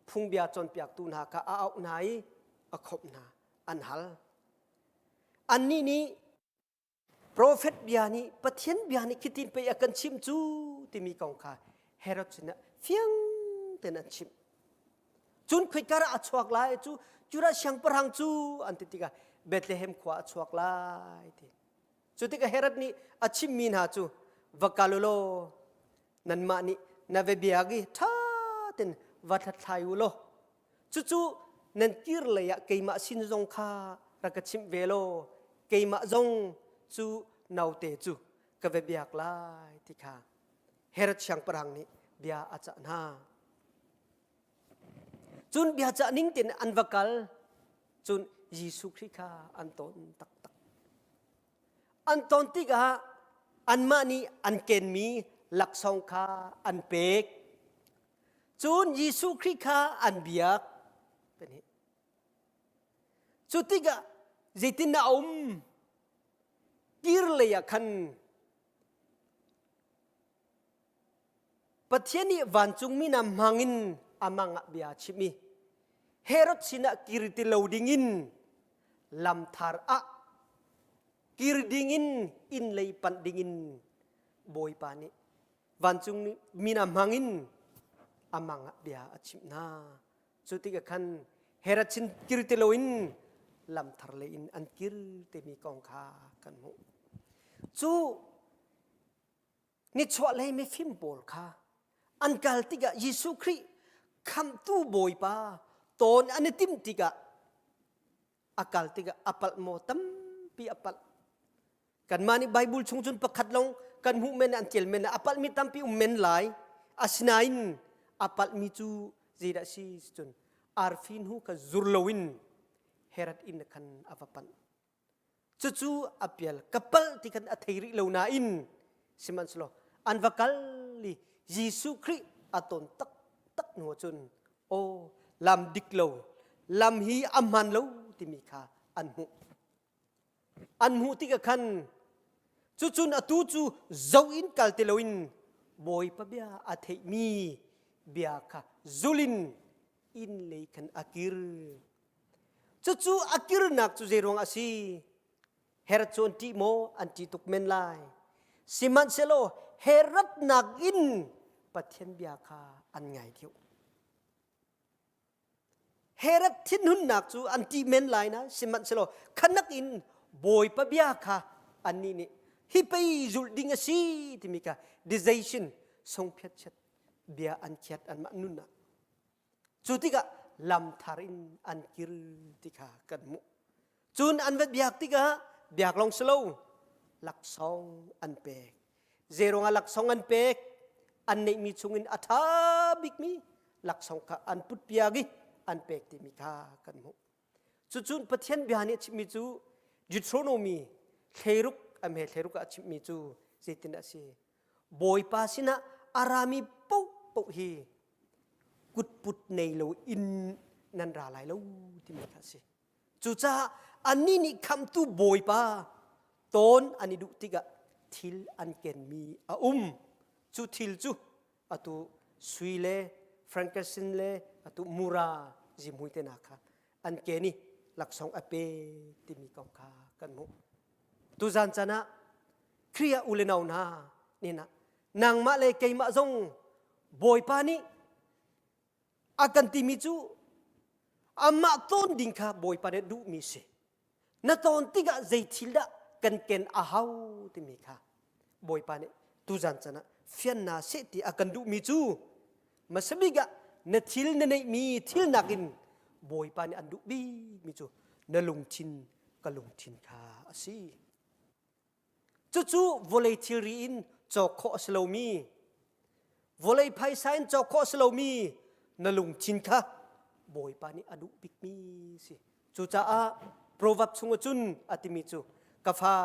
phungbia cawnpiaktu hna kha a auh hna i a khawmh hna, an hal. Annih nih profet bia nih Pathian bia nih khitin pei a kan chimh cu timi kong kha Herod sinah fiang tein an chimh. Cun khoikar ah a chuak lai cu Judah siangpahrang cu an ti tikah Bethlehem khua a chuak lai ti. Cu tikah Herod nih a chimmi hna cu va kal u law. Nanmah nih na va biak i ṭha ten va hlathlai u law cucu nan kir lei ah keimah sin zong kha rak ka chimh ve law keimah zong cu naute cu ka va biak lai ti kha Herod siangpahrang nih bia a cah hna. Cun bia cah ning tein an va kal cun Jesuh Khrih kha an ton taktak. An ton tikah anmah nih an kenmi laksawng kha an pek. Cun Jesuh Khrih kha an biak. Cu tikah zeitin a um? Kir lei ah khan Pathian nih vancungmi hna hmangin a mang ah bia a chimh i Herod sinah kir ti lo dingin lamthar ah kir dingin inn lei panh dingin Bawipa nih vancung mi hna hmangin a mang ah bia a chimh hna. Cu tikah khan Herod sin kir ti loin lamthar lei in an kir timi kong kha kan hmuh. Cu nichuahlei mifim pawl kha an kal tikah Jesuh Khrih khamhtu Bawipa tawn an i timh tikah a kal tikah a palh maw tampi a palh kanmah nih Bible chung cun pakhat lawng kan hmuh men an tial men a palhmi tampi um men lai asinain a palhmi cu zeidah si cun arfi hnu kha zur loin Herod inn khan a va panh Cucu a pial ka palh ti khan a thei rih lo nain sihmanhsehlaw an va kal i Jesuh Khrih a ton taktak hnu ahcun aw lam dik lo lam hi a hmaan lo timi kha an hmuh. An hmuh tikah khan cucun atu cu zo in kal ti loin Bawipa bia a theihmi bia kha zulin inn lei khan a kir. Cucu a kirnak cu zeiruang a si? Herod cu an ṭih maw? An ṭih tuk men lai. Sihmanhsehlaw Herod nakin Pathian bia kha an ngai deuh. Herod thinhunnak cu an ṭih men lai na sihmanhsehlaw khanak in Bawipa bia kha annih nih hi pei zulh ding a si timi kha decision songphiatchiat bia an khiat anmah nun ah Cu tikah lamthar in an kir ti kha kan hmuh. Cun an va biak tikah biak lawng si lo laksawng an pek. Zeiruang ah laksawng an pek? An neihmi chungin a ṭha bikmi laksawng kha an putpiak i an pek timi kha kan hmuh. Cucun Pathian bia nih a chimmi cu Deuteronomy thleiruk a hme thleiruk ah a chimmi cu zeitin a si? Bawipa sinah a rami paohpaoh hi kutput nei lo in nan ra lai lo timi kha a si. Cucaah annih nih khamhtu Bawipa tawn an i duh tikah thil an kenmi a um. Cu thil cu atu sui le frankincense le atu mura zimhui te hna kha an ken i laksawng a pe timi kong kha kan hmuh. Tuzan caan ah Khrih ah u le nau hna nin ah nangmah le keimah zong Bawipa nih a kan timi cu amah tawn ding kha Bawipa nih duhmi si. Na tawn tikah zei thil dah kan ken a hau timi kha Bawipa nih tuzan caan ah fianna seh ti a kan duhmi cu hmasabik ah na thil na neihmi thil nakin Bawipa nih an duh bikmi cu na lungthin ka lungthin kha a si. Cucu vawlei thilri in cawk khawh a si lomi, vawlei phaisa in cawk khawh a si lomi na lungthin kha Bawipa nih a duh bikmi si. Cucaah Proverb chung cun a timi cu ka fa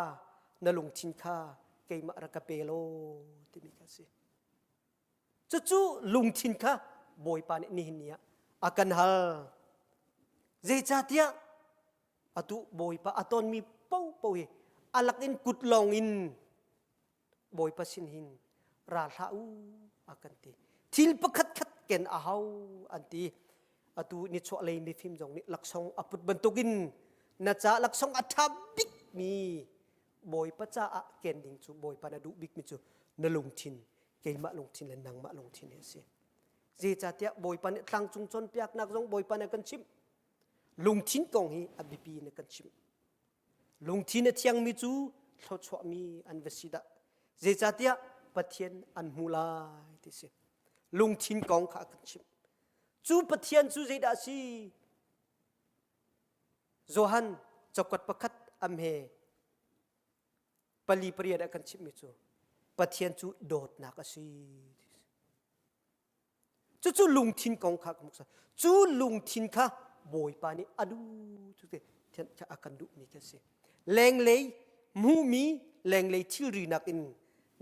na lungthin kha keimah rak ka pe law timi kha a si. Cucu lungthin kha Bawipa nih nihin ni ah a kan hal. Zeicahtiah atu Bawipa a tonmi paohpaoh hi a lak in kut lawng in Bawipa sin hin ra hlah u a kan ti. Thil pakhat khat ken a hau an ti. Atu nichuah lei mifim zong nih laksawng a put bantukin na ca laksawng a ṭha bikmi Bawipa caah ken ding cu Bawipa na duh bikmi cu na lungthin keimah lungthin le nangmah lungthin hi a si. Zeicahtiah Bawipa nih tlangcung cawnpiaknak zong Bawipa nih a kan chimh. Lungthin kong hi a biapi in a kan chimh. Lungthin a thiangmi cu thluachuahmi an va si dah. Zeicahtiah Pathian an hmu lai ti si. Lungthin kong kha a kan chimh. Cu Pathian cu zeidah a si? Johan cakuat pakhat am he pali pariat a kan chimhmi cu Pathian cu dawtnak a si. Cucu lungthin kong kha ka Cu lungthin kha Bawipa nih a duh cu te a kan duhmi khi a si. Lenglei hmuhmi lenglei thilri nakin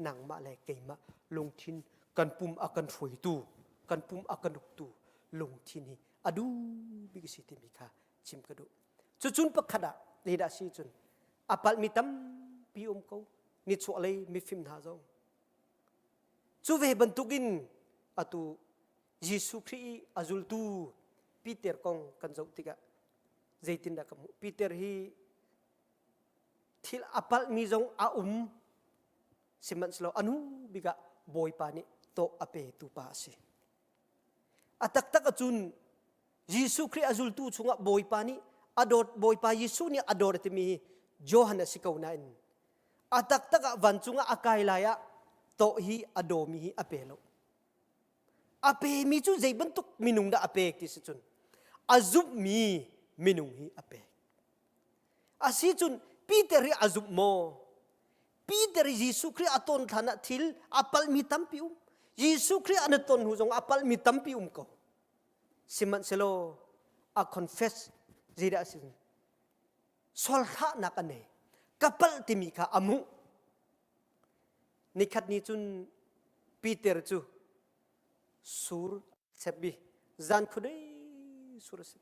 nangmah le keimah lungthin kan pum a kan hruaitu kan pum a kan uktu lungthin hi a duh bik a si timi kha chim ka duh. Cucun pakhat ah zeidah si cun a palhmi tampi um ko nichuahlei mifim hna zong Cu ve bantukin atu Jesuh Khrih i a zultu Peter kong kan zoh tikah zeitindah ka hmuh? Peter hi thil a palhmi zong a um sihmanhsehlaw a hnu bik ah Bawipa nih tawh a petu pa a si. A taktak ahcun Jesuh Khrih a zultu chungah Bawipa nih a dawt Bawipa Jesuh nih a dawt a timi hi Johan a si ko nain a taktak ah vancung ah a kai lai ah tawh hi a dawmi hi a pe lo a pemi cu zei bantuk minung dah a pek ti si cun a zumhmi minung hi a pek a si cun Peter hi a zumh maw Peter hi Jesuh Khrih a ton thlan ah thil a palhmi tampi um Jesuh Khrih an ton hnu zong a palhmi tampi um ko sihmanhsehlaw a confess zeidah a si sualthlahnak a nei ka palh timi kha a hmuh nikhat ni cun Peter cu sur sep i zan khuadei sur a si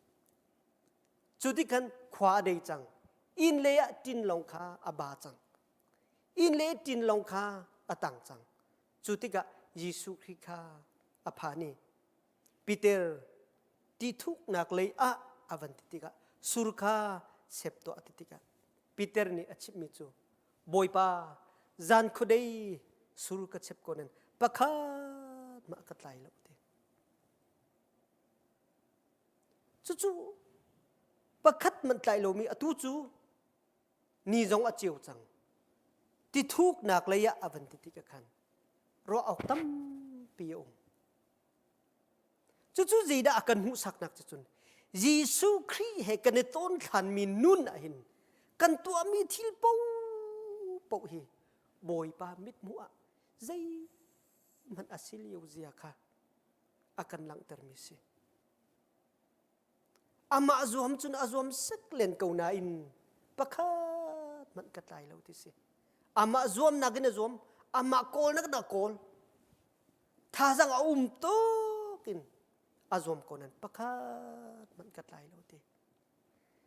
cu ti khan khua a dei cang inn lei ah tin lawng kha a ba cang inn le tin lawng kha a tang cang cu tikah Jesuh Khrih kha a phan i Peter ti thuknak lei ah a van ti tikah sur kha sep tuah a ti tikah Peter nih a chimhmi cu Bawipa zan khuadei sur ka chep ko nan pakhat mah ka tlai lo ti cucu pakhat man tlai lomi atu cu ni zong a ceu cang ti thuknak lei ah a van ti tikah khan ruah awk tampi a um Cucu zeidah a kan hmuhsaknak cu cun Jesuh Khrih he kan i tawn thlanmi nun ah hin kan tuahmi thil paohpaoh hi Bawipa mithmuh ah zeihmanh a si lio zia kha a kan langhtermi si. Amah zuam cun a zuam sek len ko nain pakhat hmanh ka tlai lo ti si. Amah zuamnak in a zuam, amah kawlnak in a kawl. Thazang a um tuk in a zuam ko nain pakhat hmanh ka tlai lo ti.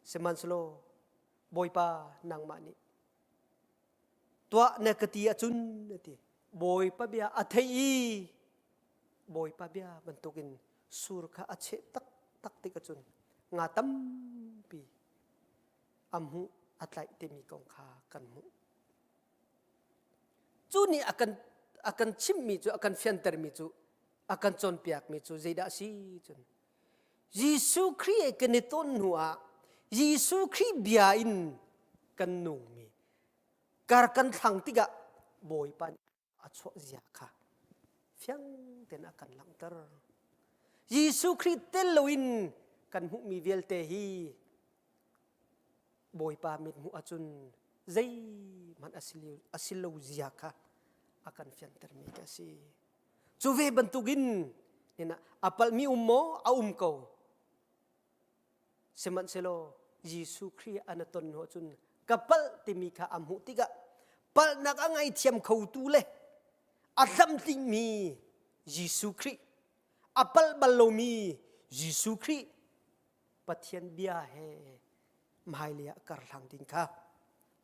Sihmanhsehlaw Bawipa nangmah nih tuah na ka ti ahcun a ti. Bawipa bia a theih i Bawipa bia bantukin sur kha a cheh taktak tik ahcun nga tampi a hmuh a tlaih timi kong kha kan hmuh. Cu nih a kan a kan chimhmi cu a kan fiantermi cu a kan cawnpiakmi cu zeidah a si cun Jesuh Khrih he kan i ton hnu ah Jesuh Khrih bia in kan nungmi kar kan thlang tikah Bawipa nih a chuah zia kha fiang tein a kan langhter. Jesuh Khrih tel loin kan hmuhmi vialte hi Bawipa mithmuh ahcun zeihmanh a si lo zia kha a kan fiantermi a si. Cu ve bantukin a palhmi um maw? A um ko. Sihmanhsehlaw Jesuh Khrih an a ton hnu ahcun ka palh timi kha a hmuh tikah palhnak a ngaithiam khotu le a tlamtlingmi Jesuh Khrih a palh bal lomi Jesuh Khrih Pathian bia he hmailei ah karhlang ding kha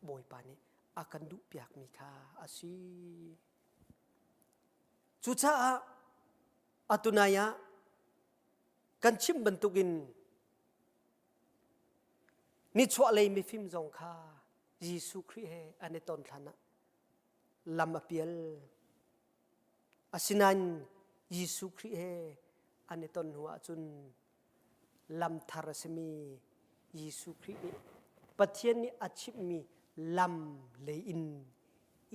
Bawipa nih a kan duhpiakmi kha a si. Cucaah atunai ah kan chim bantukin nichuahlei mifim zong kha Jesuh Khrih he an i ton hlan ah lam a pial. Asinain Jesuh Khrih he an i ton hnu ahcun lam thar a simi Jesuh Khrih nih Pathian nih a chimhmi lam lei in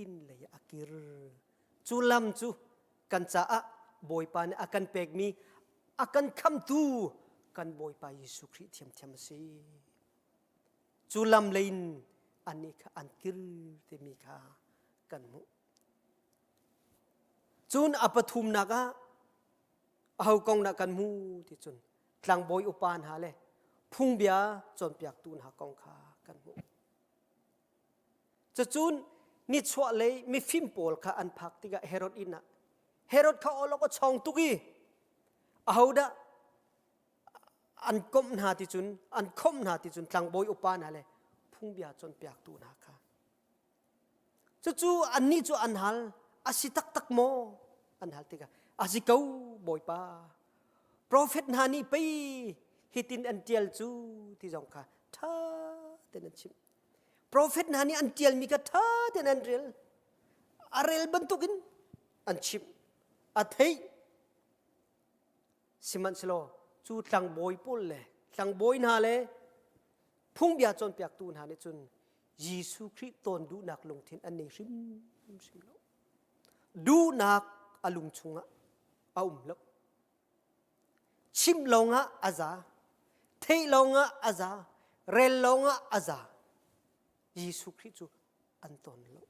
inn lei a kir. Cu lam cu kan caah Bawipa nih a kan pekmi a kan khamtu kan Bawipa Jesuh Khrih thiamthiam a si. Cu lam lei in annih kha an kir timi kha kan hmuh. Cun a pathumnak ah aho kong dah kan hmu ti cun tlangbawi upa hna le phungbia cawnpiaktu hna kong kha kan hmuh. Cucun nichuahlei mifim pawl kha an phak tikah Herod inn ah Herod kha awlok a chawng tuk i ahodah an komh hna ti cun an khomh hna ti cun tlangbawi upa hna le phungbia cawnpiaktu hna kha Cucu annih cu an hal, a si taktak maw? An hal tikah, a si ko, Bawipa. Profet hna nih pei hitin an ṭial cu ti zong kha ṭha tein an chimh. Profet hna nih an ṭialmi kha ṭha tein an rel. A rel bantukin an chimh. A theih. Sihmanhsehlaw cu tlangbawi pawl le tlangbawi hna le phungbia cawnpiaktu hna nih cun Jesuh Khrih tawn duhnak lungthin an nei hrimhrim lo. Duhnak a lung chungah a um lo. Chimh lawngah a za, theih lawngah a za, rel lawngah a za. Jesuh Khrih cu an tawn lo.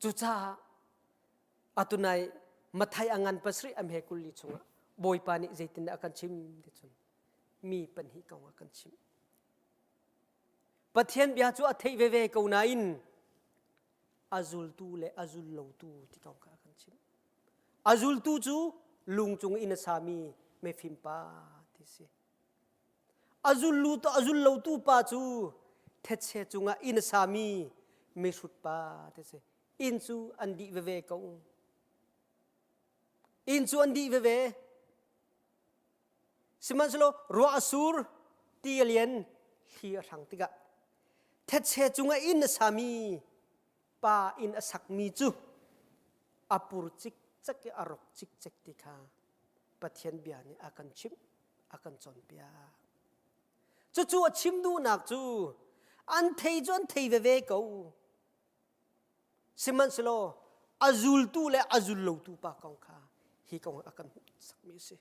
Cucaah Atunai Mathai a ngan pasarih a hme 20 chungah Bawipa nih zeitindah a kan chim ti cun mi pahnih kong a kan chimh. Pathian bia cu a theih veve ko nain a zultu le a zul lotu ti kong kha a kan chimh. A zultu cu lung cung in a sami mefim pa ti si. A zullu a zul lotu pa cu thetse cungah inn a sami mihrut pa ti si. Inn cu an dih veve ko. Inn cu an dih veve. Sihmanhsehlaw ruah a sur, ti a lian, thli a hrang tikah thetse cungah inn a sami pa inn a sakmi cu a pur cikcek i a rok cikcek ti kha Pathian bia nih a kan chimh, a kan cawnpiak. Cucu a chim duhnak cu an thei cu an thei veve ko. Sihmanhsehlaw a zultu le a zul lotu pa kong kha hi kong a kan hmuhsakmi a si.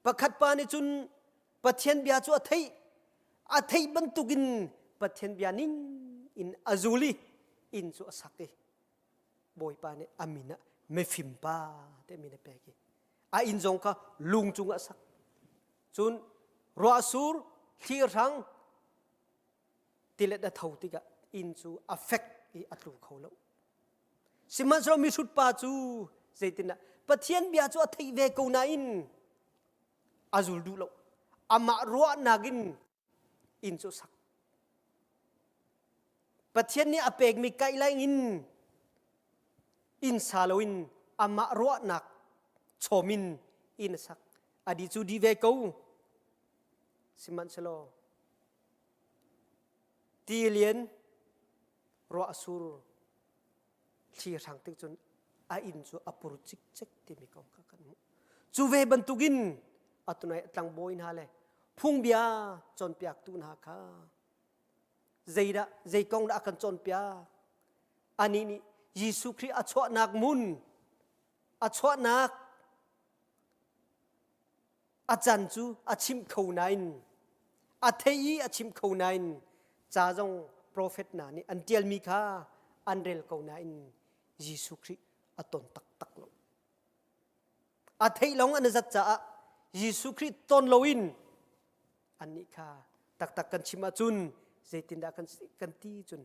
Pakhat pa nih cun Pathian bia cu a theih, a theih bantukin Pathian bia ning in a zul i inn cu a sak i Bawipa nih a min ah mifim pa te min a pek i a inn zong kha lung cungah a sak. Cun ruahsur, thli hrang, tilet a tho tikah inn cu a fek i a tlu kho lo. Sihmanhsehlaw mihrut pa cu zeitindah Pathian bia cu a theih ve ko nain a zul duh lo. Amah ruahnak in inn cu a sak. Pathian nih a pekmi kaih in inn sa loin amah ruahnak chawm in inn a sak. A di cu di ve ko. Sihmanhsehlaw Tilian ruah a sur thli hrang tik cun a inn cu a pur cikcek timi kong kha kan hmuh. Cu ve bantukin atunai tlangbawi hna le phungbia cawnpiaktu hna kha zeidah zei kong dah a kan cawnpiak? Anih nih Jesuh Khrih a chuahnak hmun a chuahnak A can cu a chimh kho nain a thei i a chimh kho nain ca zong profet hna nih an ṭialmi kha an rel ko nain Jesuh Khrih a ton taktak lo. A theih lawng an i zat caah Jesuh Khrih ton loin annih kha taktak kan chim ahcun zeitindah kan, kan ti cun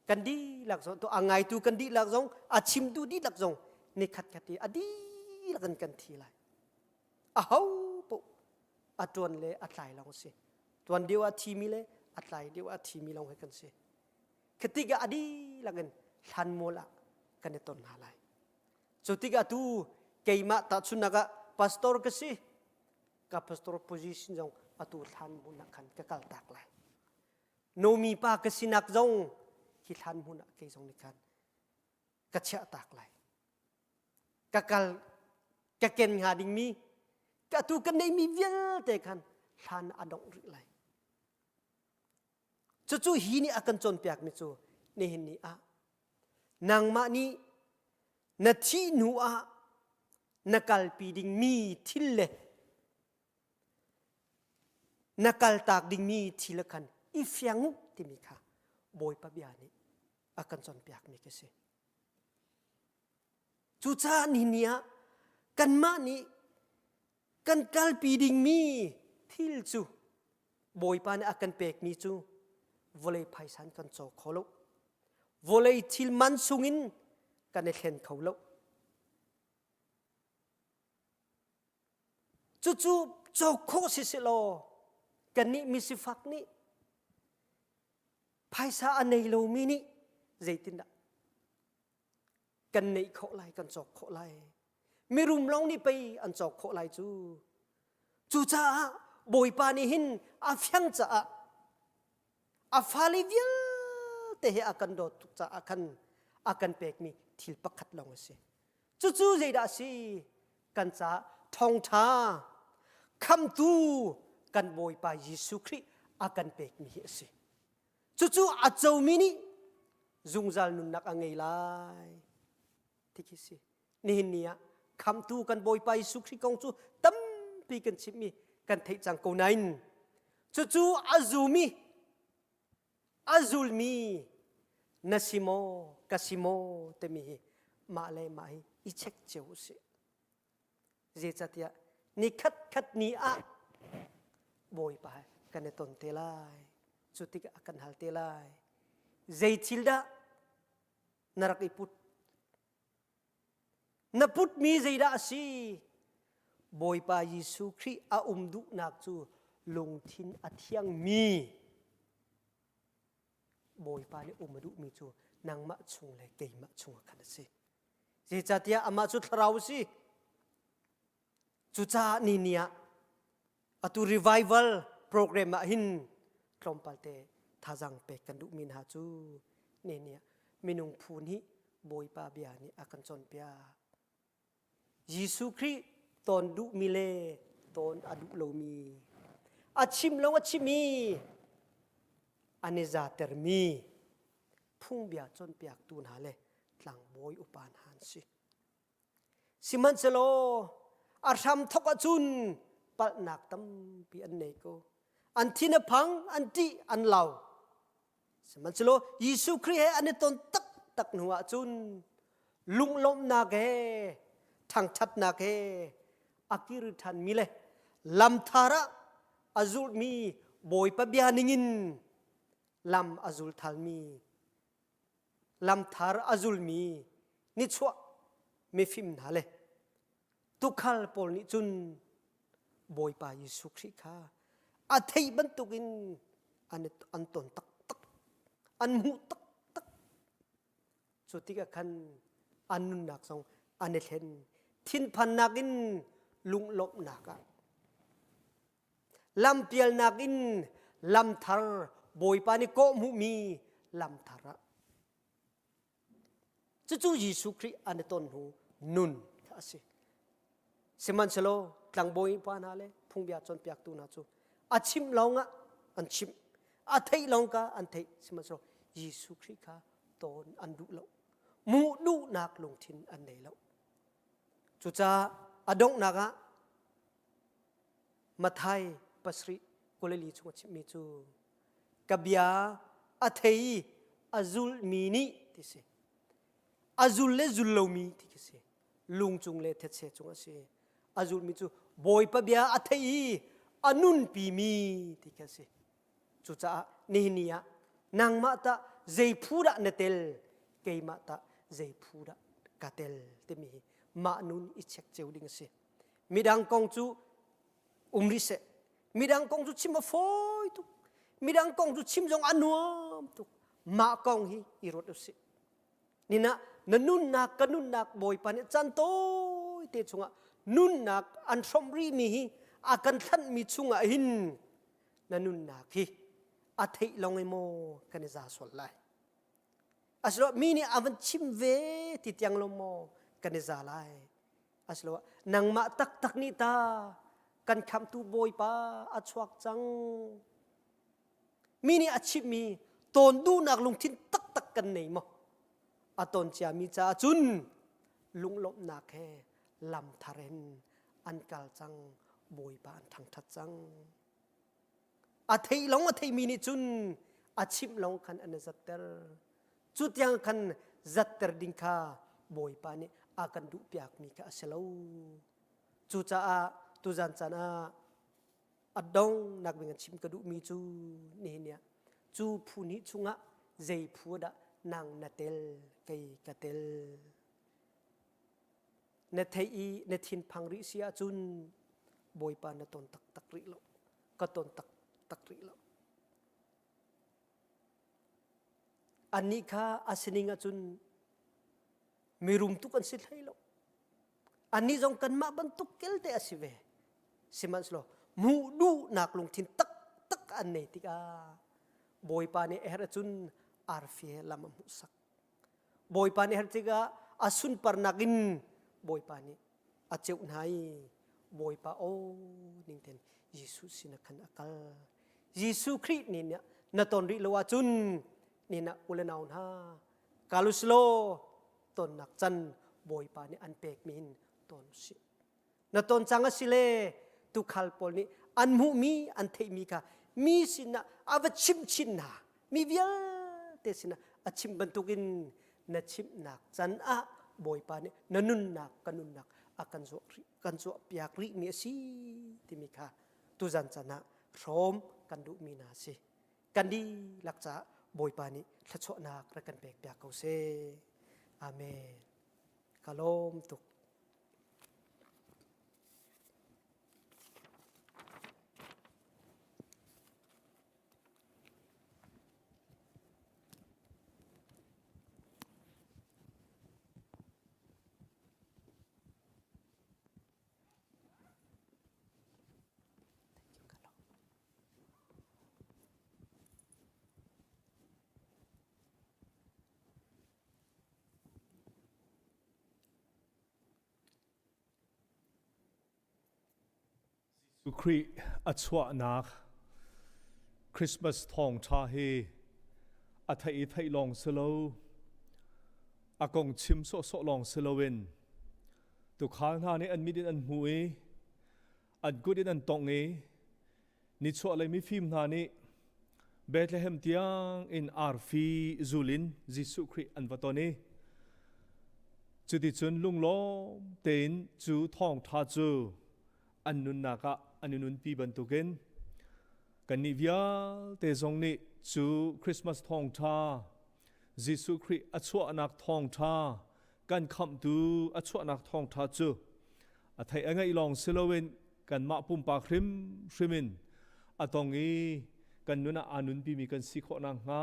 kan dihlak zong to a ngaitu kan dihlak zong a chimtu dihlak zong nikhat khat i a dihlak in kan thi lai. Aho paoh a ṭuan le a tlai lawng a si. Tuan deuh ah thimi le a tlai deuh ah thimi lawng hi kan si. Khi tikah a dihlak in thlanmual ah kan i ton hna lai. Cu tikah tu keimah tahchunhnak ah pastor ka si. Ka pastor position zong atu thlan hmun ah khan ka kal tak lai. Nomi pa ka sinak zong hi thlan hmun ah kei zong nih khan ka chiah tak lai. Ka kal ka ken hnga dingmi ka tu ka neihmi vialte khan hlan a dongh rih lai. Cucu hi nih a kan cawnpiakmi cu nihin ni ah nangmah nih na thih hnu ah na kalpi dingmi thil le na kaltak dingmi thil khan i fiang u timi kha Bawipa bia nih a kan cawnpiakmi ka si. Cucaah nihin ah kanmah nih kan kalpi dingmi thil cu Bawipa nih a kan pekmi cu vawlei phaisa in kan caw kho lo. Vawlei thil man sungin kan i thlen kho lo. Cucu cawk khawh si selaw kannih misifak nih phaisa a nei lomi nih zeitindah kan neih khawh lai kan cawk khawh lai mirum lawng nih pei an cawk khawh lai cu cucaah bawipa nih hin a fiang caah a fale vialte he a kan dawt tuk caah khan a kan pekmi thil pakhat lawng a si cucu zeidah a si kan caah thawngṭha khamtu kan bawipa Jesuh Khrih a kan pekmi hi a si Cucu a comi nih zungzal nunnak a ngei lai ti khi si. Nihin ni ah khamtu kan Bawipa Jesuh Khrih kong cu tampi kan chimmi kan theih cang ko nain cucu a zumi a zulmi na si maw ka si maw timi hi mah le mah hi i check cio usih. Zeicahtiah ni khat khat ni ah Bawipa he kan i ton te lai. Cu tikah a kan hal te lai. Zei thil dah na rak i put? Na putmi zeidah a si? Bawipa Jesuh Khrih a um duhnak cu lungthin a thiangmi Bawipa nih um a duhmi cu nangmah chung le keimah chungah khan a si. Zeicahtiah amah cu thlarau a si. Cucaah ni ni ah atu revival program ah hin tlawmpal te thazaang pek kan duhmi hna cu ni ni ah minung phu nih Bawipa bia nih a kan cawnpiak. Jesuh Khrih tawn duhmi le tawn a duh lomi a chim lo a chim i an i zatermi phungbia cawnpiaktu hna le tlangbawi upa hna an si. Sihmanhsehlaw a hram thawk ahcun palhnak tampi an nei ko. An thin a phang, an ṭih, an lau. Sihmanhsehlaw Jesuh Khrih he an i ton taktak hnu ahcun lunglawmhnak he ṭhangṭhatnak he a kir ṭhanmi le lamthar ah a zulhmi Bawipa bia ningin lam a zul thalmi lamthar a zulmi nichuah mifim hna le tukhal pawl nih cun Bawipa Jesuh Khrih kha a theih bantukin an, an ton taktak an hmuh taktak cu tikah khan an nunnak zong an i thlen thinphannak in lunglawmhnak ah lampialnak in lamthar Bawipa nih kawh hmuhmi lamthar ah cucu Jesuh Khrih an i ton hnu nun kha a si sihmanhsehlaw tlangbawi pa hna le phungbia cawnpiaktu hna cu a chimh lawngah an chimh a theih lawng ka an theih sihmanhsehlaw Jesuh Khrih kha tawn an duh lo muh duhnak lungthin an nei lo cucaah a donghnak ah Mathai pasarih 24 chung a chimmi cu ka bia a thei a zulmi nih ti si a zul le zul lomi ti khi si lung cung le thetse cung a si a zulmi cu bawipa bia a thei i a nunpimi ti khi a si cucaah nihin ni ah nangmah tah zei phu dah na tel keimah tah zei phu dah ka tel timi hi mah nun i check cio ding a si midang kong cu um rih seh midang kong cu chim a fawi tuk midang kong cu chim zong a nuam tuk mah kong hi i ruat usih nina na nunnak ka nunnak bawipa nih caan tawi te chungah nunnak an hrawmh rihmi hi a kan thlanhmi chungah hin na nunnak hi a theih lawng i maw kan i za sual lai asiloah mi nih a van chim ve ti tiang lo maw kan i za lai asiloah nangmah taktak nih ta kan khamhtu bawipa a chuak cang. Mi nih a chimhmi tawn duhnak lungthin taktak kan nei maw? A ton ciami caah cun lunglawmhnak he lam thar in an kal cang, Bawipa an thangṭhat cang. A theih lawng a theihmi nih cun a chimh lawng khan an i zatter. Cu tiang khan zatter ding kha Bawipa nih a kan duhpiakmi kha a si lo. Cucaah tuzan caan ah a donghnak bik in chim ka duhmi cu nihin ah cu phu hnih chungah zei phu dah nang na tel kei ka tel na theih i na thinphang rih si ahcun Bawipa na ton taktak rih lo ka ton taktak rih lo annih kha a sining ahcun mirum tuk an si hlei lo Annih zong kanmah bantuk kelte a si ve. Sihmanhsehlaw hmuh duhnak lungthin taktak an nei tikah Bawipa nih a herh ahcun arfi he lam a hmuhsak. Bawipa nih a herh tikah a sunparnak in Bawipa nih a ceuh hna i Bawipa aw ning ten Jesuh sinah khan a kal. Jesuh Khrih nih na ton rih lo ahcun ni na u le nau hna kaluslaw tonnak can Bawipa nih an pekmi hin ton usih. Na ton cang a si le tukhal pawl nih an hmuhmi an theihmi kha mi sinah a va chimh chin hna mi vialte sinah a chimh bantukin na chimhnak can ah Bawipa nih na nunnak ka nunnak a kan zuah rih kan zuah piak rih mi a si timi kha tuzan can ah hrawm kan duhmi hna a si. Kan dihlak caah Bawipa nih thluachuahnak rak kan pek piak ko seh. Amen. Ka lawm tuk. Jesuh Khrih a chuahnak Christmas thawngṭha hi a theih i theih lawng si lo, a kong chim sawhsawh lawng si loin tuukhal hna nih an mit in an hmuh i an kut in an tongh i nichuahlei mifim hna nih Bethlehem tiang in arfi zul in Jesuh Khrih an va ton i cuticun lunglawm tein cu thawngṭha cu an nunnak ah an i nunpi bantukin kannih vialte zong nih cu Christmas thawngṭha Jesuh Khrih a chuahnak thawngṭha kan khamhtu a chuahnak thawngṭha cu a theih a ngeih lawng si loin kanmah pumpak hrimhrim in a tong i kan nun ah aa nunpimi kan si khawh nakhnga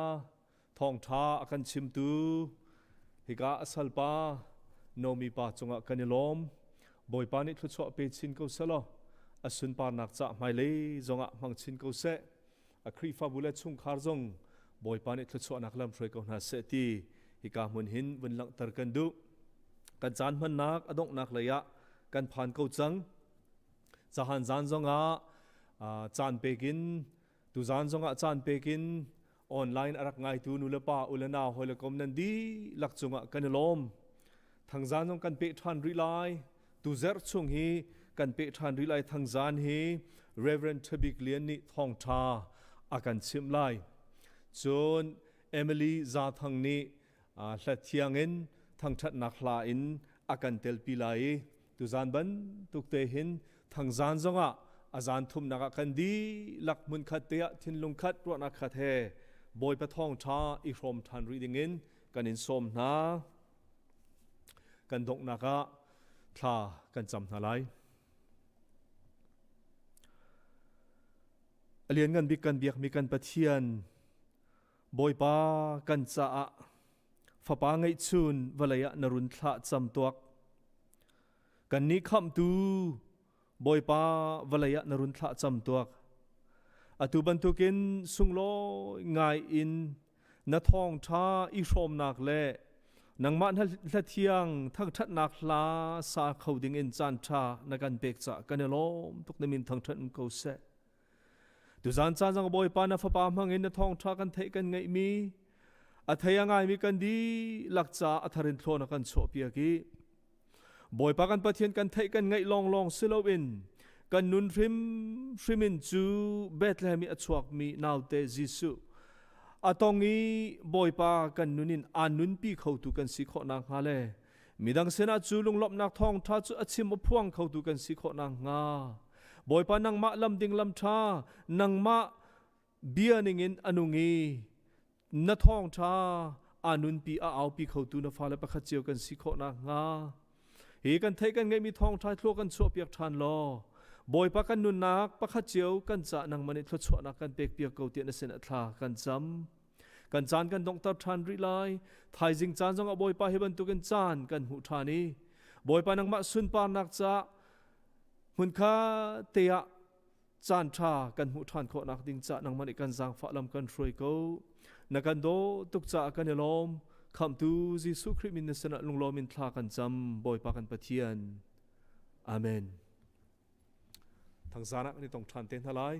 thawngṭha a kan chimtu hika a salpa Nomi pa cungah kan i lawm. Bawipa nih thluachuah pe chin ko selaw a sunparnak cah hmailei zongah hmang chin ko seh. A Khrihfabu le chungkhar zong Bawipa nih thluachuahnak lam hruai ko hna seh ti hika hmun hin vun langhter kan duh. Kan caan hmannak a donghnak lei ah kan phan ko cang. Cahan zan zongah caan pekin tuzan zongah caan pekin online a rak ngaitu nulepa ulenau hawilekom nan dihlak cungah kan i lawm. Thangzan zong kan peh ṭhan rih lai. Tuzerh chung hi kan peh ṭhan rih lai. Thangzan hi Reverend Ṭhabik Lian nih thawngṭha a kan chimh lai. Cun Emily Zathang nih hlathiang in thangṭhatnak hla in a kan telpi lai i tuzan bantuk te hin thangzan zongah a zan thumnak ah kan dihlak hmunkhat te ah thinlung khat ruahnak khat he Bawipa thawngṭha i hrawm ṭhan rih dingin kan in sawm hna. Kan donghnak ah thla kan cam hna lai. A lianngan bik kan biakmi kan Pathian Bawipa kan caah fapa ngeihchun vawlei ah na run thlah camtuak. Kannih khamhtu Bawipa vawlei ah na run thlah camtuak. Atu bantukin sunglawi ngai in na thawngṭha i hrawmnak le nangmah hlathiang thangṭhatnak hla sa kho dingin caanṭha na kan pek caah kan i lawm tuk na min thangṭhat um ko seh. Tuzan caan zong Bawipa na fapa hmangin na thawngṭha kan theih kan ngeihmi a thei a ngaimi kan dihlak ca a thar in thlawn a kan chuahpiak i Bawipa kan Pathian kan theih kan ngaih lawnglawng si loin kan nun hrimhrim in cu Bethlehem i a chuakmi naute Jesuh a tong i Bawipa kan nun in aan nunpi khotu kan si khawh nakhnga le midang sinah cu lunglawmhnak thawngṭha cu a chim a phuang khotu kan si khawh nakhnga Bawipa nangmah lam ding lam ṭha nangmah bia ningin a nung i na thawngṭha aa nunpi a aupi khotu na fale pakhat cio kan si khawh nakhnga hi kan theih kan ngeihmi thawngṭha thlua kan chuahpiak ṭhan law Bawipa kan nunnak pakhat cio kan cah nangmah nih thluachuahnak kan pekpiak ko tiah na sin ah thla kan cam. Kan caan kan donghter ṭhan rih lai. Thaizing caan zongah Bawipa hi bantukin caan kan hmuh ṭhan i Bawipa nangmah sunparnak caah hmunkha te ah caan ṭha kan hmuh ṭhan khawhnak ding caah nangmah nih kan zaangfah lam kan hruai ko. Na kan daw tuk caah kan i lawm. Khamhtu Jesuh Khrih min na sinah lunglawm in thla kan cam, Bawipa kan Pathian. Amen. Thangzan ah kan i tong ṭhan te hna lai.